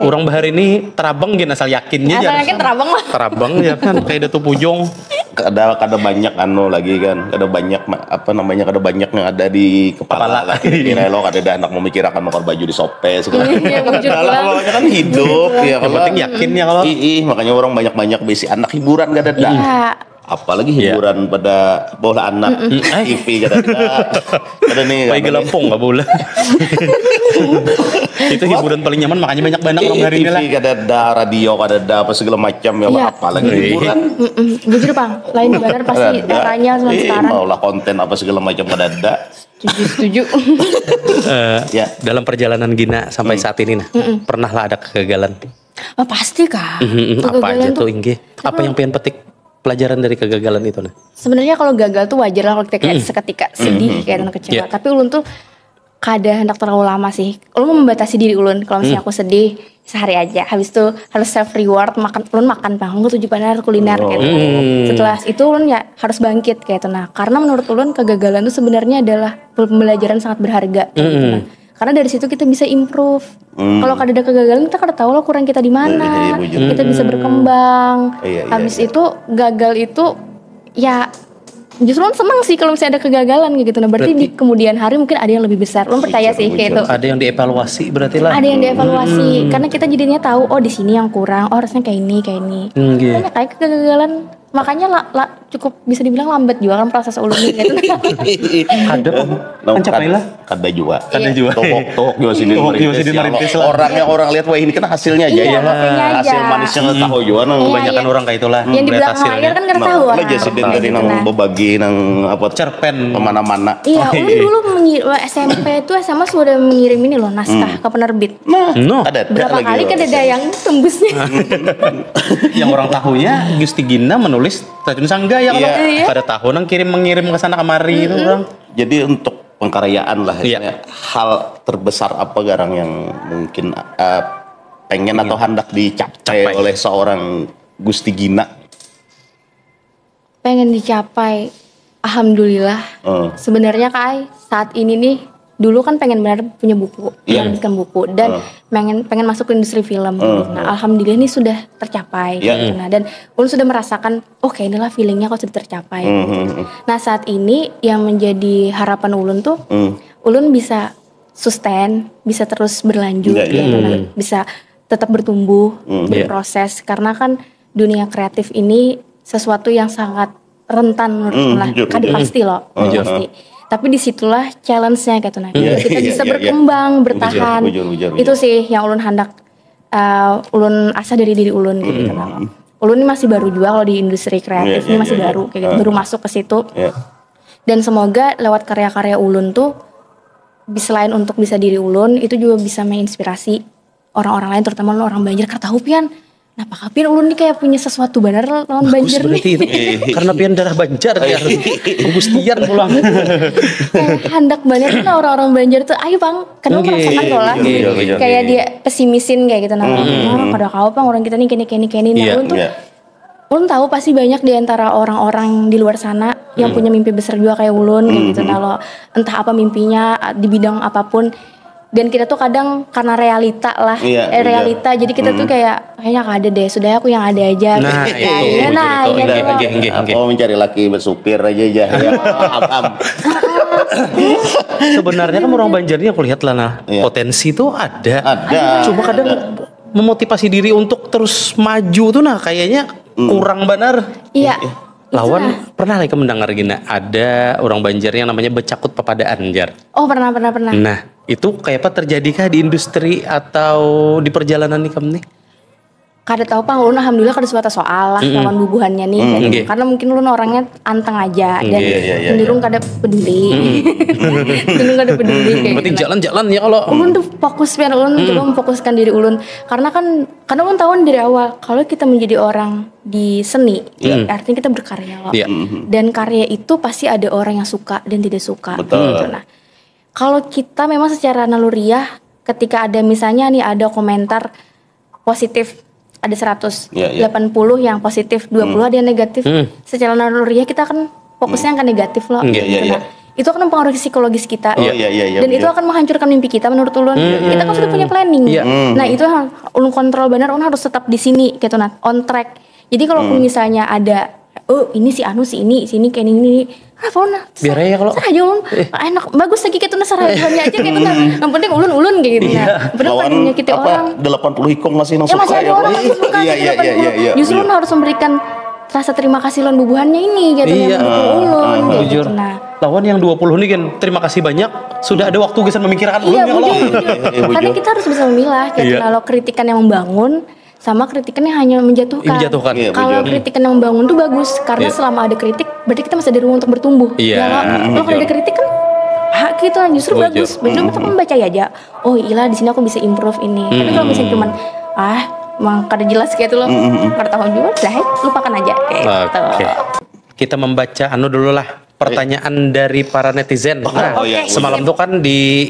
Orang bahari ini terabang gin asal yakinnya Asal aja. Yakin terabang lah. Terabang ya kan kayak ada tuh pujung. Kada kada banyak anu lagi kan, kada banyak ma- apa namanya, kada banyak yang ada di kepala, Kepala. Lah. Kira-kira lo kada ada anak memikirkan mau baju di sope segala. Iya, bujur Kalau pulang. Awalnya kan hidup ya Yang kalau. Penting yakin ya kalau. Ih, ih, makanya orang banyak-banyak bisi anak hiburan kada ada. Iya. Apalagi Iya. Hiburan pada bola anak, T V kada ada. Ada nih. Pakai Apa nih? Gelempung nggak boleh. Itu hiburan paling nyaman makanya banyak banget orang hari ini lah. T V kada ada, radio kada ada, apa segala macam ya, Iya. Apalagi Iya. Hiburan. Mm-mm. Bujur bang, lain benar pasti Kada ada. Eranya zaman Ih, sekarang. Maulah konten apa segala macam kada ada. Setuju setuju. Eh, Ya. Dalam perjalanan Gina sampai saat ini nah, pernah lah ada kegagalan. Oh, pasti kak. Mhm, apa Kegagalan aja tuh tuh Inggi? Apa yang pengen petik pelajaran dari kegagalan itu nah? Sebenarnya kalau gagal tuh wajar lah kalau kita kayak seketika sedih kayak dan kecewa. Iya. Tapi ulun tuh kada hendak terlalu lama sih. Ulun membatasi diri ulun. Kalau misalnya aku sedih sehari aja. Habis itu harus self reward, makan, ulun makan pang. Aku tujuh benar kuliner gitu. Setelah itu ulun ya harus bangkit kayak itu. Nah, karena menurut ulun kegagalan tuh sebenarnya adalah pembelajaran sangat berharga. Kayak gitu. Nah, karena dari situ kita bisa improve. Kalau kada ada kegagalan kita kada tahu loh kurang kita di mana. Iya, bujur. Kita bisa berkembang. Iya, iya, Habis iya. Itu gagal itu ya justru seneng sih kalau misalnya ada kegagalan kayak gitu. Nah, berarti di kemudian hari mungkin ada yang lebih besar. Ulun percaya sih kayak itu. Ada yang dievaluasi berarti lah. Ada yang dievaluasi karena kita jadinya tahu oh di sini yang kurang, oh harusnya kayak ini, kayak ini. Hmm, gitu. Banyak kayak kegagalan. Makanya la, la- cukup bisa dibilang lambat juga kan proses ulun ini gitu. Ada apa? Kan capai lah. Kada jua. Kada jua. Tohok tohok jua sidin Tohok jua merintis sidin ya. Merintis lah. Orang yang orang lihat wah ini kan hasilnya aja Iya, ya. Hasilnya aja. Hasil manisnya kan tahu jua nang. Iya, Kebanyakan iya. orang kayak itulah. Yang di Melihat belakang hasilnya. Layar kan kada Nah, tahu lah orang. Jadi sidin tadi nang bebagi nang apa Cerpen. Pemana-mana. Iya, ulun dulu mengi- S M P itu S M A sudah mengirim ini loh naskah ke penerbit. Nah, No. Ada ada Berapa lagi kali loh. Kada ada yang tembusnya. Yang orang tahunya Gusti Gina menulis Racun Sangga ya kalau Iya. Kada tahu nang kirim mengirim ke sana kemari itu orang. Jadi untuk pengkarayaan lah Iya. ya, hal terbesar apa garang yang mungkin eh, pengen atau hendak dicapai Capai. Oleh seorang Gusti Gina? Pengen dicapai. Alhamdulillah. Eh. Sebenarnya Kak Ai, saat ini nih, dulu kan pengen benar punya buku, Iya. menerbitkan buku dan Eh. pengen pengen masuk ke industri film. Eh, Nah, alhamdulillah nih sudah tercapai. Iya. Gitu. Nah, dan ulun sudah merasakan, oh, kayak inilah feelingnya kalau sudah tercapai. Hmm, Gitu. hmm, hmm. Nah, saat ini yang menjadi harapan ulun tuh, Hmm. ulun bisa sustain, bisa terus berlanjut, Iya, iya. gitu. Nah, bisa tetap bertumbuh, Hmm. berproses. Karena kan dunia kreatif ini sesuatu yang sangat rentan menurut Hmm, lah. jujur, Kada jujur. pasti loh, kada Jujur. Pasti. Tapi disitulah challenge-nya gitu nah. Iya, Kita iya, bisa iya, iya. Berkembang, Bujur, bertahan. bujur, bujur, bujur. Itu sih yang ulun handak, uh, ulun asah dari diri ulun gitu Hmm. nah. Ulun ini masih baru juga kalau di industri kreatif Iya, ini iya, masih iya, baru, iya. Kayak gitu, Ah. Baru masuk ke situ. Ya. Dan semoga lewat karya-karya ulun tuh, selain untuk bisa diri ulun, itu juga bisa menginspirasi orang-orang lain, terutama orang Banjar. Kada tahu pian, napa kah pian ulun nih kayak punya sesuatu banar lawan Bagus Banjar nih. Berarti itu. Karena pian darah Banjar ya. Gugus Tian pulang. Kayak handak banget lah orang-orang Banjar tuh, ayo bang, kadang Oke. merasakan tuh lah. Iya, iya, iya. Kayak dia pesimisin kayak gitu nah. "Ah, kada kawa pang orang kita nih kini kini kini." Nah, Iya. ulun tuh Iya. ulun tahu pasti banyak di antara orang-orang di luar sana yang punya mimpi besar juga kayak ulun kayak gitu nah lo. Entah apa mimpinya, di bidang apapun, dan kita tuh kadang karena realita lah. Iya, Eh, iya. Realita, jadi kita tuh kayak, "Kayaknya kada deh, sudah aku yang ada aja." Nah, Gitu. itu, Iya, nah, itu, iya, itu. iya. Nggih, nggih, nggih. Mau mencari laki bersupir aja ya. Ya, paham. Sebenarnya kan orang Banjar ini aku lihat lah nah, Iya. potensi itu ada. Ada. Cuma kadang memotivasi diri untuk terus maju tuh nah kayaknya kurang benar. Iya. Lawan pernah lagi mendengar gini, ada orang Banjar yang namanya becakut papadaan, jar. Oh, pernah, pernah, pernah. Nah, itu kayak apa, terjadikah di industri atau di perjalanan nih kamu nih? Kada tahu pang, ulun alhamdulillah kada suatu soal lah lawan bubuhannya nih. Mm, nggih. Karena mungkin ulun orangnya anteng aja dan Nggih. Iya, iya, iya, cenderung kada peduli. Cenderung kada peduli kayak Berarti gitu. Jalan-jalan ya kalau Ulun tuh fokus pian, ulun coba memfokuskan diri ulun. Karena kan, karena ulun tahu dari awal, kalau kita menjadi orang di seni, Iya. artinya kita berkarya loh. Iya. Dan karya itu pasti ada orang yang suka dan tidak suka. Betul. Gitu. Nah, kalau kita memang secara naluriah, ketika ada misalnya nih ada komentar positif ada seratus, Iya, iya. delapan puluh yang positif, dua puluh ada yang negatif. Hmm. Secara naluriah kita akan fokusnya ke negatif loh. Iya, iya, Gitu. iya. Nah, itu akan mempengaruhi psikologi kita. Oh, iya, iya, iya, Dan itu betul. Akan menghancurkan mimpi kita menurut ulun. Kita kan sudah punya planning. Iya. Nah, itu yang ulun kontrol benar, ulun harus tetap di sini gitu nah, on track. Jadi kalau misalnya ada, oh, ini si anu, si ini, si ini kayak ini, ini. Kenapa ulun nah? Biar aja kalau Serah aja ulun. Enak, bagus lagi gitu nah, serah buhannya aja gitu nah. Yang penting ulun-ulun kayak gitu nah. Padahal kada Lawan menyakiti apa orang. Delapan puluh ikong masih nang Ya, masih suka ada ya. Orang yang suka Iya, gitu, iya, iya, iya, iya. Justru ulun harus memberikan rasa terima kasih lawan bubuhannya ini gitu, Iya. Yang mendukung ulun kayak Jujur. Gitu nah. Lawan yang dua puluh nih kan, terima kasih banyak sudah ada waktu gasan memikirkan ulun Iya, ya kalau. bujur, bujur. Iya, Karena bujur. Kita harus bisa memilah kayak Iya. Kalau kritikan yang membangun sama kritikan yang hanya menjatuhkan. Menjatuhkan. Iya, Kalau bujur. Kritikan yang membangun tuh bagus karena Iya. Selama ada kritik, berarti kita masih ada ruang untuk bertumbuh. Iya. Ya, nggak? Kalau nggak ada kritik kan, hak gitu, justru Bujur. Bagus. Bener kita membaca aja. Oh, ilah, di sini aku bisa improve ini. Tapi kalau misalnya cuman, ah, emang kada jelas kayak itu loh, kada tahu juga, dah, lupakan aja kayak gitu. Oke. Kita membaca anu dulu lah, pertanyaan dari para netizen. Nah, Oh, iya, semalam tuh kan di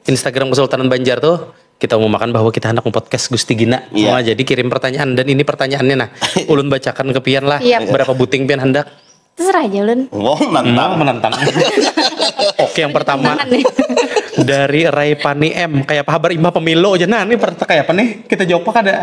Instagram Kesultanan Banjar tuh kita mengumumkan bahwa kita hendak podcast Gusti Gina. Iya. Nah, jadi kirim pertanyaan dan ini pertanyaannya nah, ulun bacakan ke pian lah. Siap. Berapa buting pian hendak? Terserah aja ulun. Wow, Mau nantang. menantang. Oke, yang pertama dari Raipani M, kayak apa habar imbah pemilu aja. Nah, ini per- kayak apa nih? Kita jawab apa kada?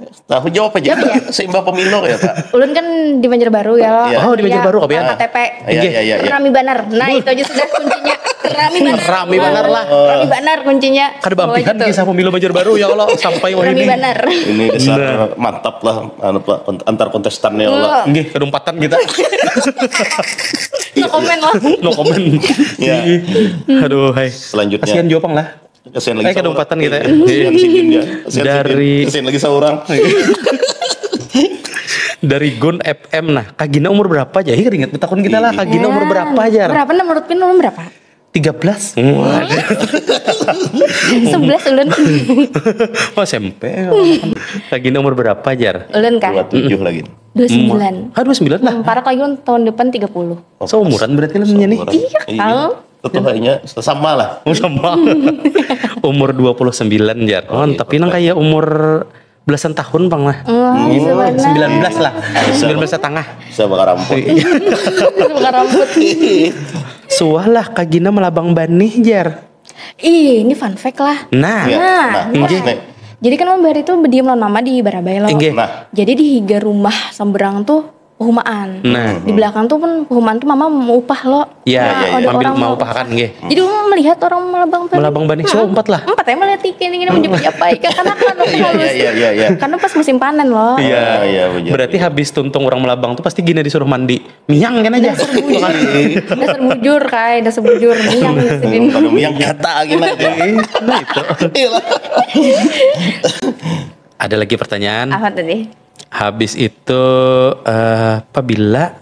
Tahu jawab aja. Seimbah pemilu ya, Pak. Ulun kan di Banjarbaru ya. Iya. Oh, di Banjarbaru, kapan? K T P. Iya, iya, iya, iya. Rami banar. Nah, itu aja sudah kuncinya. Rami banar. Rami banar lah. Rami banar kuncinya. Kada bampihan Pokoknya itu. Kisah pemilu Banjarbaru ya Allah sampai wah Rami ini. Banar. Ini dasar mantap lah, anu, Pak, kont- antar kontestan ya Allah. Nggih, kedumpatan kita. No comment lah. No comment. Ya. Aduh, hai. Selanjutnya. Kasihan juga pang lah. Kasihan lagi Eh, kedumpatan seorang. kita ya. Kasihan si Gin, ya. Kasihan si Dari- Gin. Kasihan lagi seorang. Dari Gun F M nah, Kagina umur berapa aja? Ih, ingat betakun kita lah, Kagina umur berapa aja? Berapa menurut Pin ulun berapa? Tiga belas. Sebelas ulun. Oh, S M P. Kagina umur berapa jar? Ulun kah? Dua tujuh lagi. Dua sembilan. Ah, dua sembilan lah. Parah lagi ulun tahun depan tiga puluh. Seumuran berarti lah nya nih. Iya, tahu. Tetuhainya sama lah. Oh, sama. Umur dua puluh sembilan jar. Oh, tapi nang kayak umur belasan tahun pang lah. Wah, bisa mana? Sembilan belas lah. Sembilan belas setengah. Bisa bakaramput. Bisa bakaramput. Suah lah Kak Gina malabang banih jar. Ih, ini fun fact lah. Nah, Ya, Nah, nah, nah. Maksudnya, Jadi kan lo bahari itu bediam lawan mama di Barabai lo. Inggih. Nah. Jadi di higa rumah samberang tuh pehumaan. Nah. Di belakang tuh pun pehumaan tuh mama mau upah lo. Ya, Nah, ya, ada ambil orang mau upah. Upahakan nggih. Jadi lo melihat orang malabang banih. Malabang banih, so empat lah. Empat ya melihat tiga ini gini menjepit apa ikan anak kan Iya, halus. iya, iya, iya, iya. Karena pas musim panen loh. Iya, iya, bujur. Berarti habis tuntung orang malabang tuh pasti Gina disuruh mandi. Miang kan aja. Dasar bujur. Dasar bujur kai, dasar bujur. Miang sidin. Kalau yang kata gini. Nah itu. Iya lah. Ada lagi pertanyaan. Apa tadi? Habis itu eh pabila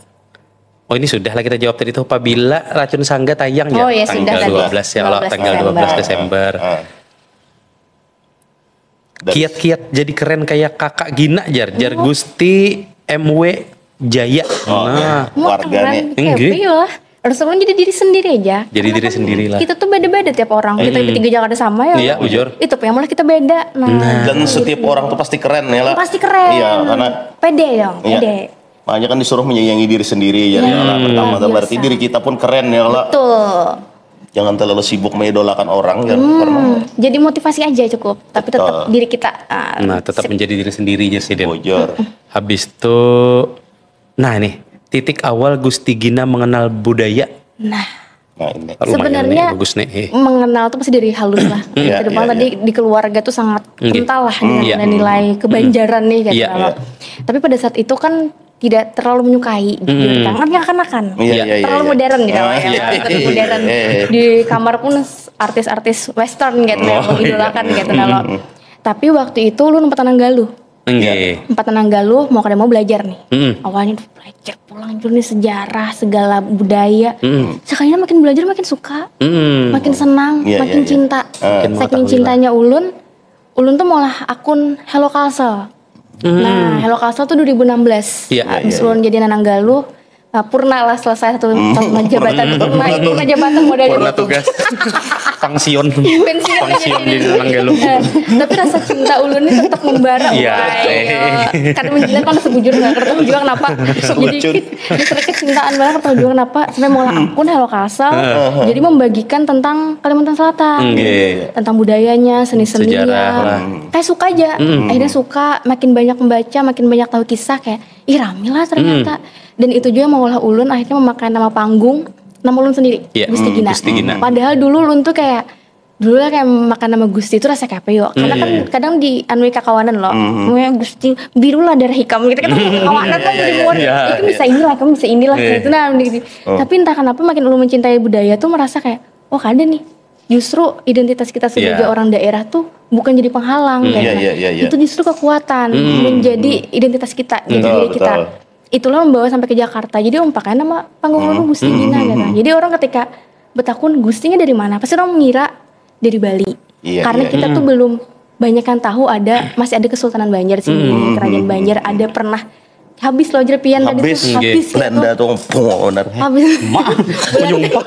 Oh, ini sudah lah kita jawab tadi tuh, pabila Racun Sangga tayang ya. Oh, ya, sudah Tanggal tadi. dua belas ya, kalau Dua belas tanggal Desember. dua belas Desember. Ah. Dari- Kiat-kiat jadi keren kayak kakak Gina jar, jar Gusti M W Jaya. Nah, Wah, Warganya. keren. Enggak. Kayak, iya lah. Harus orang jadi diri sendiri aja. Jadi diri sendiri lah. Kita tuh beda-beda tiap orang. Kita tiga Jakarta sama ya. Iya, bujur. Itu yang malah kita beda. Nah, Dan setiap orang tuh pasti keren ya lah. Pasti keren. Iya, karena Pede ya, Iya. pede. Makanya kan disuruh menyayangi diri sendiri ya. Iya, Lah, pertama luar berarti biasa. Diri kita pun keren ya lah. Betul. Jangan terlalu sibuk mengidolakan orang ya. Karena Hmm, jadi motivasi aja cukup, tapi tetap Betul. Diri kita. Ah, Nah, tetap sip. Menjadi diri sendiri aja sih, Din. Bujur. Habis itu, nah nih, titik awal Gusti Gina mengenal budaya. Nah, Nah ini. Lumayan Sebenarnya nih, bagus nih. Eh. Mengenal tuh pasti dari halus lah. Iya, Ke depan iya, tadi iya. Di keluarga tuh sangat Iya. kental lah dengan Iya. Nilai kebanjaran nih gitu. Iya. Kalau. Tapi pada saat itu kan tidak terlalu menyukai jujur, karena kan kekanak-kanakan. Iya, iya, iya, Terlalu iya. modern gitu Ah, lah ya. iya, iya. Terlalu modern. Eh. Di kamar pun artis-artis western gitu ya, Oh, mengidolakan iya. Gitu lah. Tapi waktu itu lu empat Nanang Galuh. Enggak. Empat Nanang Galuh mau kada mau belajar nih. Mm-mm. Awalnya tuh belajar pulang dulu nih sejarah segala budaya. Mm-mm. Sekalinya makin belajar makin suka, Mm-mm. makin senang, Iya, makin iya, iya. cinta. Makin Saking mengetahui cintanya ulun, ulun tuh malah akun Hello Kalsel. Nah, Hello Kalsel tuh dua ribu enam belas. Iya, Nah, iya, habis ulun jadi Nanang Galuh, uh, purna lah selesai satu tahun jabatan purna, purna jabatan modal Purna tugas. Pensiun. Pensiun aja Pensiun jadi. Di Nanang Galuh. Eh, tapi rasa cinta ulun ini tetap membara. Iya. Wah, iya. Kadang menjilat kan sebujur nggak kertas juga kenapa. Jadi dasar kecintaan banget kertas juga kenapa. Sampai mau akun Hello Kalsel. Jadi membagikan tentang Kalimantan Selatan. Iya, iya, iya. Tentang budayanya, seni-seninya. Sejarah lah. Kayak suka aja. Akhirnya suka, makin banyak membaca, makin banyak tahu kisah kayak, ih rame lah ternyata. Dan itu juga yang mengolah ulun akhirnya memakai nama panggung, nama ulun sendiri, Iya. Gusti Gina. Gusti Gina. Padahal dulu ulun tuh kayak, dulu lah kayak makan nama Gusti itu rasa kayak apa yo? Karena kan kadang di anu kakawanan loh, namanya Gusti biru lah darah hikam gitu kan, kawanan kan jadi muat, Iya, itu bisa inilah, kamu bisa inilah Iya. Gitu nah. Tapi entah kenapa makin ulun mencintai budaya tuh merasa kayak, oh ada nih, justru identitas kita sebagai Iya. Orang daerah tuh bukan jadi penghalang gitu. Iya, iya, iya, iya. Itu justru kekuatan menjadi identitas kita, jadi Betul, diri kita. Betul. Itulah membawa sampai ke Jakarta. Jadi orang pakai nama panggung ulun Gusti Gina gitu. Jadi orang ketika betakun Gustinya dari mana, pasti orang mengira dari Bali. Iya, Karena iya. Kita tuh belum banyak yang tahu ada, masih ada Kesultanan Banjar sini, Kerajaan Banjar, ada pernah habis loh jerpian tadi Habis. Tuh, habis gitu. Belanda tuh benar. Habis. Menyumpah.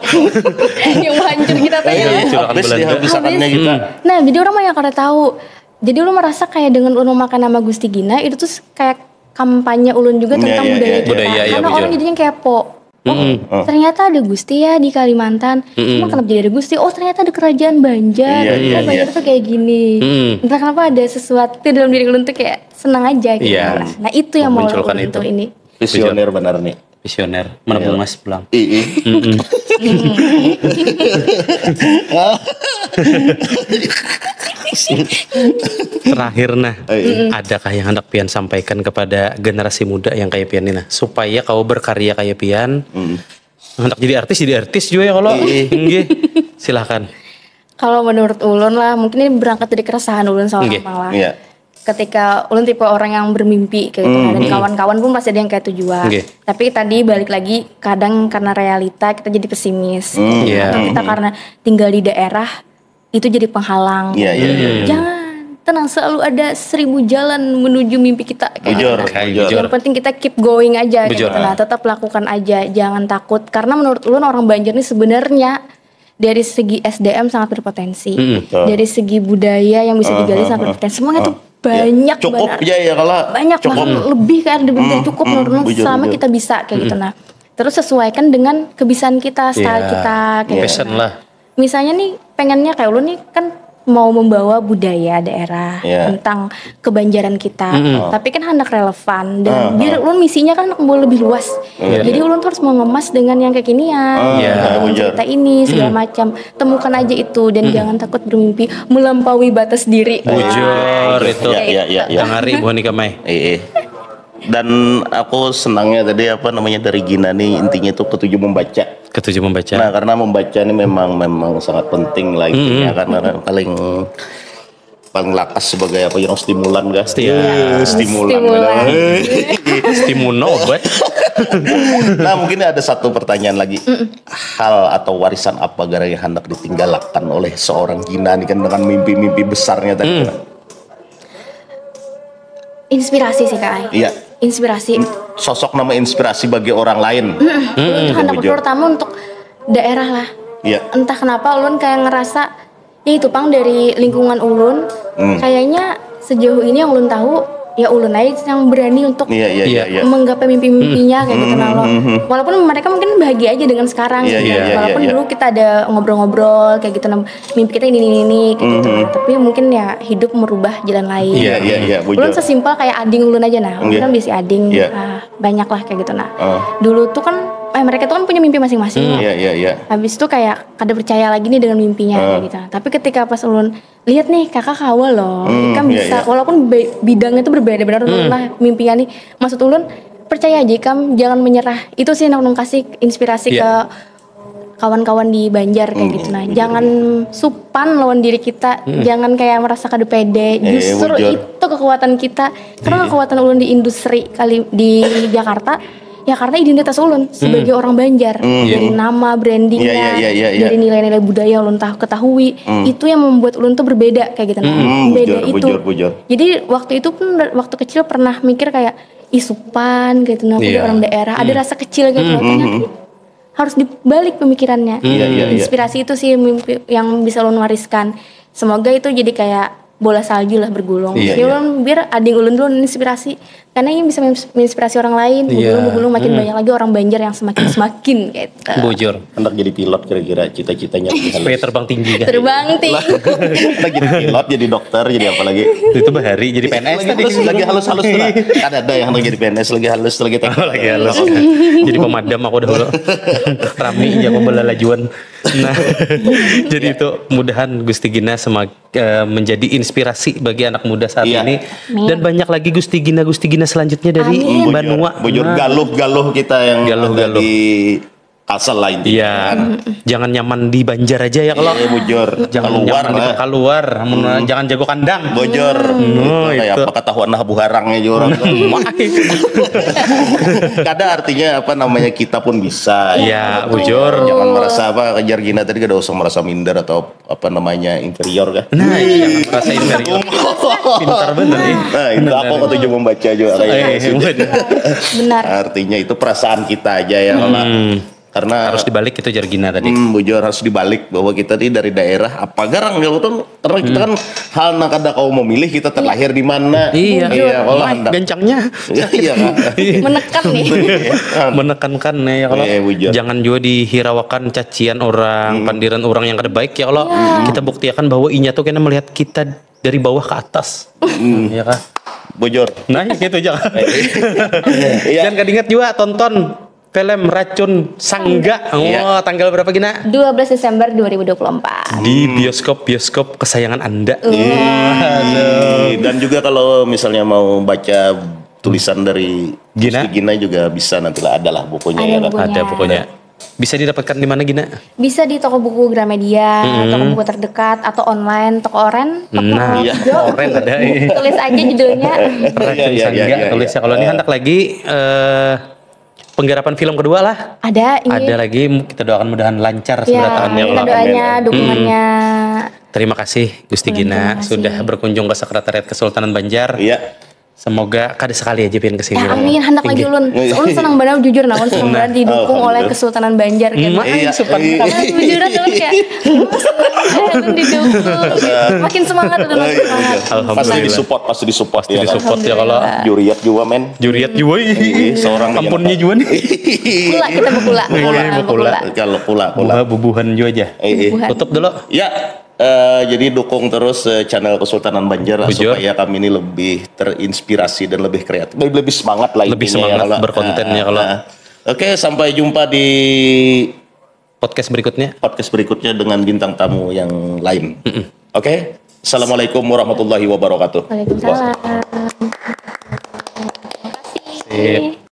Yang hancur kita tadi. Iya, iya, juragan Habis Belanda. Dihabisakannya kita. Nah, jadi orang banyak kada tahu. Jadi lu merasa kayak dengan ulun memakai nama Gusti Gina itu tuh kayak kampanye ulun juga Iya, tentang iya, budaya iya. kita. Budaya, iya, Karena bujur. Orang jadinya kepo. Oh, ternyata ada Gusti ya di Kalimantan. Emang kenapa jadi ada Gusti? Oh, ternyata ada kerajaan Banjar. Iya, iya, Oh, Banjar iya. Tuh kayak gini. Mm. Entah kenapa ada sesuatu dalam diri ulun tuh kayak senang aja gitu. Iya. Nah, nah, itu yang mau Memunculkan ulun itu. Tuh ini. Visioner benar nih. Visioner, mana bungas pulang. Ih, ih. Terakhir nah, Eh. adakah yang hendak pian sampaikan kepada generasi muda yang kayak pian ini nah, supaya kau berkarya kayak pian, hendak jadi artis, jadi artis juga ya kalau. Nggih. Silahkan. Kalau menurut ulun lah, mungkin ini berangkat dari keresahan ulun seorang Nggih. malah. Iya. Ketika ulun tipe orang yang bermimpi kayak gitu, dan kawan-kawan pun pasti ada yang kayak tujuan. Nggih. Tapi tadi balik lagi, kadang karena realita kita jadi pesimis. Iya. Atau kita karena tinggal di daerah itu jadi penghalang. Iya, iya, iya. Jangan, tenang, selalu ada seribu jalan menuju mimpi kita. Kayak Bujur, gitu. Kayak bujur. bujur. Yang penting kita keep going aja Bujur. Gitu. Nah, tetap lakukan aja, jangan takut. Karena menurut ulun orang Banjar ini sebenarnya dari segi S D M sangat berpotensi. Betul. Dari segi budaya yang bisa digali Aha, sangat aha. Berpotensi. Semuanya tuh banyak cukup banar. Ya ya kalau Banyak, cukup. Bahkan lebih kan dibanding Hmm, cukup hmm, menurut ulun bujur, selama bujur. Kita bisa kayak gitu. Nah, terus sesuaikan dengan kebiasaan kita, style Ya, kita kayak gitu. Passion Nah, lah. Misalnya nih, pengennya kayak ulun nih kan mau membawa budaya daerah Ya. Tentang kebanjaran kita. Tapi kan hendak relevan dan Ah, biar ulun misinya kan hendak lebih luas. Iya. Jadi ulun tuh harus mengemas dengan yang kekinian, Iya, dengan bujur. cerita ini segala macam. Temukan aja itu dan jangan takut bermimpi melampaui batas diri. Bujur itu. Ya ya ya ya. Tangari buhan ikam ai. Eh, eh. Dan aku senangnya tadi apa namanya dari Gina nih intinya tuh ketujuh membaca. Ketujuh membaca. Nah karena membaca ini memang memang sangat penting lah intinya kan karena paling paling lakas sebagai apa yang stimulan kah? Iya. Stimulan. Stimulan. Stimuno obat. Nah mungkin ada satu pertanyaan lagi. Hal atau warisan apa gara yang hendak ditinggalkan oleh seorang Gina nih kan dengan mimpi-mimpi besarnya tadi. Kan? Inspirasi sih, Kak. Iya. Inspirasi. Sosok nama inspirasi bagi orang lain. Ulun tuh hendak Bujur. Pertama untuk daerah lah. Iya. Entah kenapa ulun kayak ngerasa ya itu pang dari lingkungan ulun kayaknya sejauh ini yang ulun tahu ya ulun aja yang berani untuk Iya iya iya. Iya. Iya. Menggapai mimpi-mimpinya kayak gitu nah loh. Walaupun mereka mungkin bahagia aja dengan sekarang Iya, gitu. iya, iya, Walaupun iya, dulu kita ada ngobrol-ngobrol kayak gitu nah, mimpi kita ini ini ini kayak gitu. Nah, tapi mungkin ya hidup merubah jalan lain. Iya iya iya bujur. Ulun sesimpel kayak ading ulun aja nah. Ulun Iya. Kan bisi ading Iya. ah, banyak lah kayak gitu nah. Ah. Dulu tuh kan eh, mereka tuh kan punya mimpi masing-masing. Iya iya iya. Habis itu kayak kada percaya lagi nih dengan mimpinya kayak gitu. Nah, tapi ketika pas ulun lihat nih kakak kawa loh, ikam iya, bisa iya. Walaupun be- bidangnya tuh berbeda benar lah mimpinya nih. Maksud ulun percaya aja ikam jangan menyerah. Itu sih yang ulun kasih inspirasi Iya. Ke kawan-kawan di Banjar kayak gitu nah. Jangan supan lawan diri kita, jangan kayak merasa kada pede. Eh, Justru bujur. Itu kekuatan kita. Karena kekuatan ulun di industri kali di Jakarta ya karena identitas ulun sebagai orang Banjar dari nama brandingnya Iya, iya, iya, iya, iya. Dari nilai-nilai budaya ulun tahu ketahui itu yang membuat ulun tuh berbeda kayak gitu nah Hmm, beda bujur, itu bujur, bujur. Jadi waktu itu pun waktu kecil pernah mikir kayak ih supan gitu nah aku Iya. Orang daerah ada rasa kecil gitu nah. Ternyata harus dibalik pemikirannya Iya, iya, iya. Inspirasi itu sih mimpi yang bisa ulun wariskan semoga itu jadi kayak bola salju lah bergulung Iya, jadi iya. Ulun biar ading ulun dulu inspirasi karena ini bisa mens- menginspirasi orang lain Iya. Bergulung bergulung makin banyak lagi orang Banjar yang semakin semakin gitu Bujur. Hendak jadi pilot kira-kira cita-citanya lebih halus. Supaya terbang tinggi kan. Terbang tinggi Hendak jadi pilot, jadi dokter, jadi apa lagi? Itu bahari jadi P N S Lagi tadi. Halus, lagi halus-halus tuh lah. Kan ada yang hendak jadi P N S lagi halus lagi teknik. Oh, lagi halus. Jadi pemadam aku dahulu. Rami aja aku belalajuan. Nah, jadi itu mudahan Gusti Gina semak- eh, menjadi inspirasi bagi anak muda saat Iya. Ini dan banyak lagi Gusti Gina Gusti Gina selanjutnya dari Amin. Banua. Bujur Nah. Galuh-galuh kita yang Galuh-galuh. Ada di Kalsel lah intinya. Iya, Kan? Jangan nyaman di Banjar aja ya kalau. Iya, bujur. Jangan Keluar nyaman di lah. Keluar, mun jangan jago kandang. Bujur. No, Itu kayak itu. Apa ketahuan lah buharangnya juga orang tuh. Kada artinya apa namanya kita pun bisa. Iya, bujur. Jangan merasa apa kejar Gina tadi kada usah merasa minder atau apa namanya inferior kah? Nah, jangan merasa inferior. Pintar bener nih. Nah itu aku ketujuh membaca juga kayak Eh, gitu. Benar Artinya itu perasaan kita aja ya kalau karena Harus dibalik itu jar Gina tadi. Hmm, bujur harus dibalik bahwa kita nih dari daerah apa garang kalau tuh karena kita kan hal nang kada kau memilih kita terlahir di mana. Iya. Iya, kalau hendak. Gancangnya. Iya kan. Menekan nih Menekankan ya kalau Iya, bujur. Jangan juga dihirawakan cacian orang, pandiran orang yang kada baik ya kalau kita buktiakan bahwa inya tuh kena melihat kita dari bawah ke atas. Ya kan? Bujur. Nah, gitu aja. Iya. Dan kada ingat juga tonton film Racun Sangga. Oh, Iya. Tanggal berapa Gina? dua belas Desember dua ribu dua puluh empat. Di bioskop-bioskop kesayangan Anda. Ih, Dan juga kalau misalnya mau baca tulisan dari Gina? Gusti Gina juga bisa nantilah adalah bukunya Ada ya kan. bukunya. Ada pokoknya. Bisa didapatkan di mana Gina? Bisa di toko buku Gramedia, toko buku terdekat atau online, toko oren, toko Nah, Iya. Oren ada. Eh. Tulis aja judulnya. Racun Iya, iya, Sangga iya, iya, tulis iya. Ya kalau ini hendak lagi eh, penggarapan film kedua lah. Ada ini. Ada lagi kita doakan mudahan lancar Ya, sebenarnya. kita Allah, doanya, amin. Dukungannya. Terima kasih Gusti Gina sudah berkunjung ke Sekretariat Kesultanan Banjar. Iya. Semoga kada sekali aja pian kesini. Eh, amin, handak lagi ulun. Ulun senang banget, jujur nah, ulun senang banget didukung oleh Kesultanan Banjar kan. Mak, Iya, supan iya. Nah, bujuran ulun kayak ulun didukung. Makin semangat ulun, makin semangat. Pasti Alhamdulillah. Disupport, pasti disupport ya. Disupport ya kalau Juriat juga men. Juriat juga ih. Iya, seorang yang Ampunnya juga nih. Pula kita berpula. Iya, Nah, berpula. Kalau pula, pula. Buha bubuhan juga aja. Eh, eh. Tutup dulu. Ya, eh, jadi dukung terus eh, channel Kesultanan Banjar Bujur. Supaya kami ini lebih terinspirasi dan lebih kreatif, lebih, lebih semangat lah Lebih intinya semangat kalau- berkonten ya Ah, kalau. ah. Oke, sampai jumpa di Podcast berikutnya. podcast berikutnya dengan bintang tamu yang lain. Oke, assalamualaikum warahmatullahi wabarakatuh. Waalaikumsalam. Terima kasih.